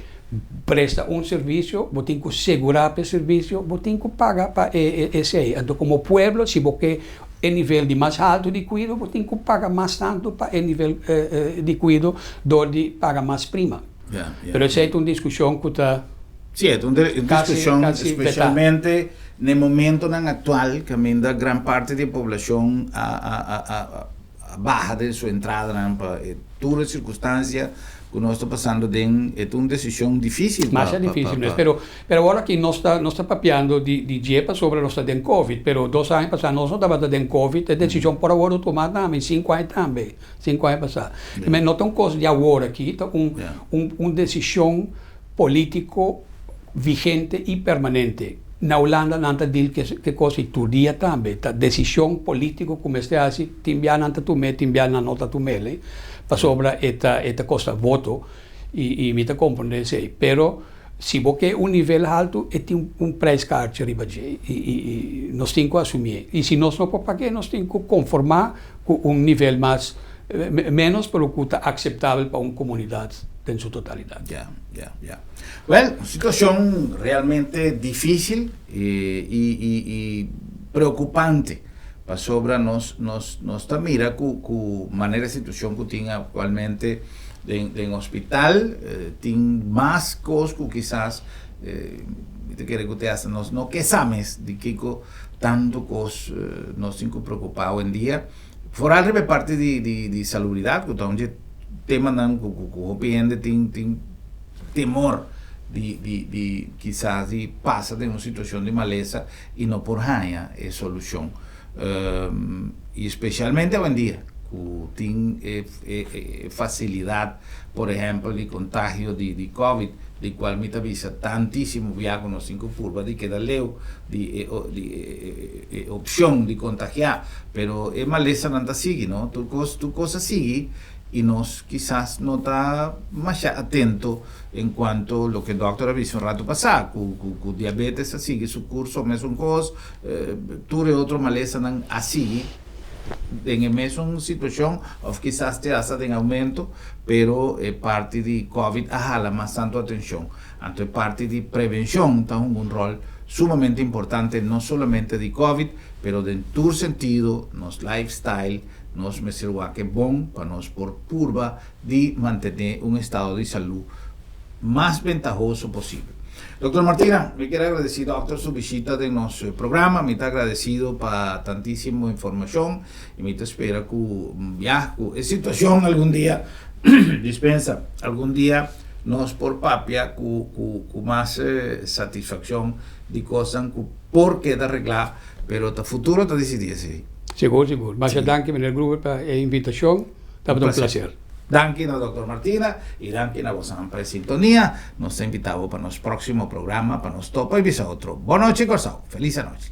presta un servisio, bo tin ku segurá pa e servisio, bo tin ku paga pa esei. Anto komo pueblo si bo ke e nivel di mas haltu di kuido, bo tin ku paga mas tantu pa e nivel di kuido dor di paga mas prima. Pero esei ta un diskushon ku ta. Sí, e ta un diskushon spesialmente na e momentonan aktual kaminda gran parti di e poblashon a baha den su entradanan pa e tur e sirkunstansia ku nos ta pasando den, e ta un desishon difísil pa. Masha difísil mes, pero pero awor aki nos ta nos ta papiando di di dje pasobra nos ta den covid, pero dos aña pasá nos no tabata den covid, e desishon por a wòrdu tumá tambe, 5 aña tambe, 5 aña pasá. No ta un kos di awor aki, ta un un desishon Polítiko vigente i permanente. Na Hulanda nan ta dil ke kos i tur dia tambe. Ta desishon polítiko ku mester hasi, tin bia nan ta tum'é, tin bia nan no ta tum'é, pasobra e ta e ta kosta voto i i mi ta komprondé esei. Pero si bo ke un nivel haltu e tin un prijskaartje riba dje i i i nos tin ku asumié. I si nos no por pag'é nos tin ku konformá ku un nivel mas ménos pero ku ta akseptabel pa un komunidat den su totalidat. Ya, ya, ya. Wèl, un situashon realmente difísil i i i preokupante pasobra nos nos nos ta mira ku ku manera e situashon ku tin aktualmente den den hospital tin mas kos ku kisas mi ta kere ku te hasta nos no ke sa mes di kiko Tantu kos nos tin ku preokupá awendia, foral riba e parti di salubridat ku ta un dje temanan ku hopi hende tin tin temor di di di kisas di pasa den un situashon di malesa i no por haña e solushon. I spesialmente awendia ku tin e e fasilidat por ehèmpel di kontagio di covid di kual mi ta bisa tantísimo bia ku nos tin ku purba di keda leu di e di e opshon di kontagiá pero e malesanan ta sigui no tur kos tur kos a sigui i nos kisas no ta masha atento en kuanto loke dòkter a bisa un ratu pasá ku ku ku diabetes a sigui su kurso mesun kos tur e otro malesanan a sigui. den e mesun situashon òf kisas te asta den oumento, pero e parti di Covid a hala mas tantu atenshon. Anto e parti di prevenshon ta hunga un ròl sumamente importante no solamente di Covid, pero den tur sentido nos lifestyle nos mester wak e bon pa nos por purba di mantené un estado di salú mas bentahoso posibel. Dòkter Martina, mi kier agradesí dòkter su bishita den nos programa. Mi ta agradesido pa tantísimo informashon i mi ta spera ku ya ku e situashon algun dia dispensa, algun dia nos por papia ku ku ku mas satisfakshon di kosnan ku por keda reglá, pero ta futuro ta disidí esei. Sigur, sigur. Masha danki meneer Gruber pa e invitashon. Tabata un placer. Danki na Dòkter Martina i danki na bosan pa e sintonia. Nos ta invitá bo pa nos próksimo programa pa nos topa i bisa otro. Bon nochi Kòrsou. Felis anochi.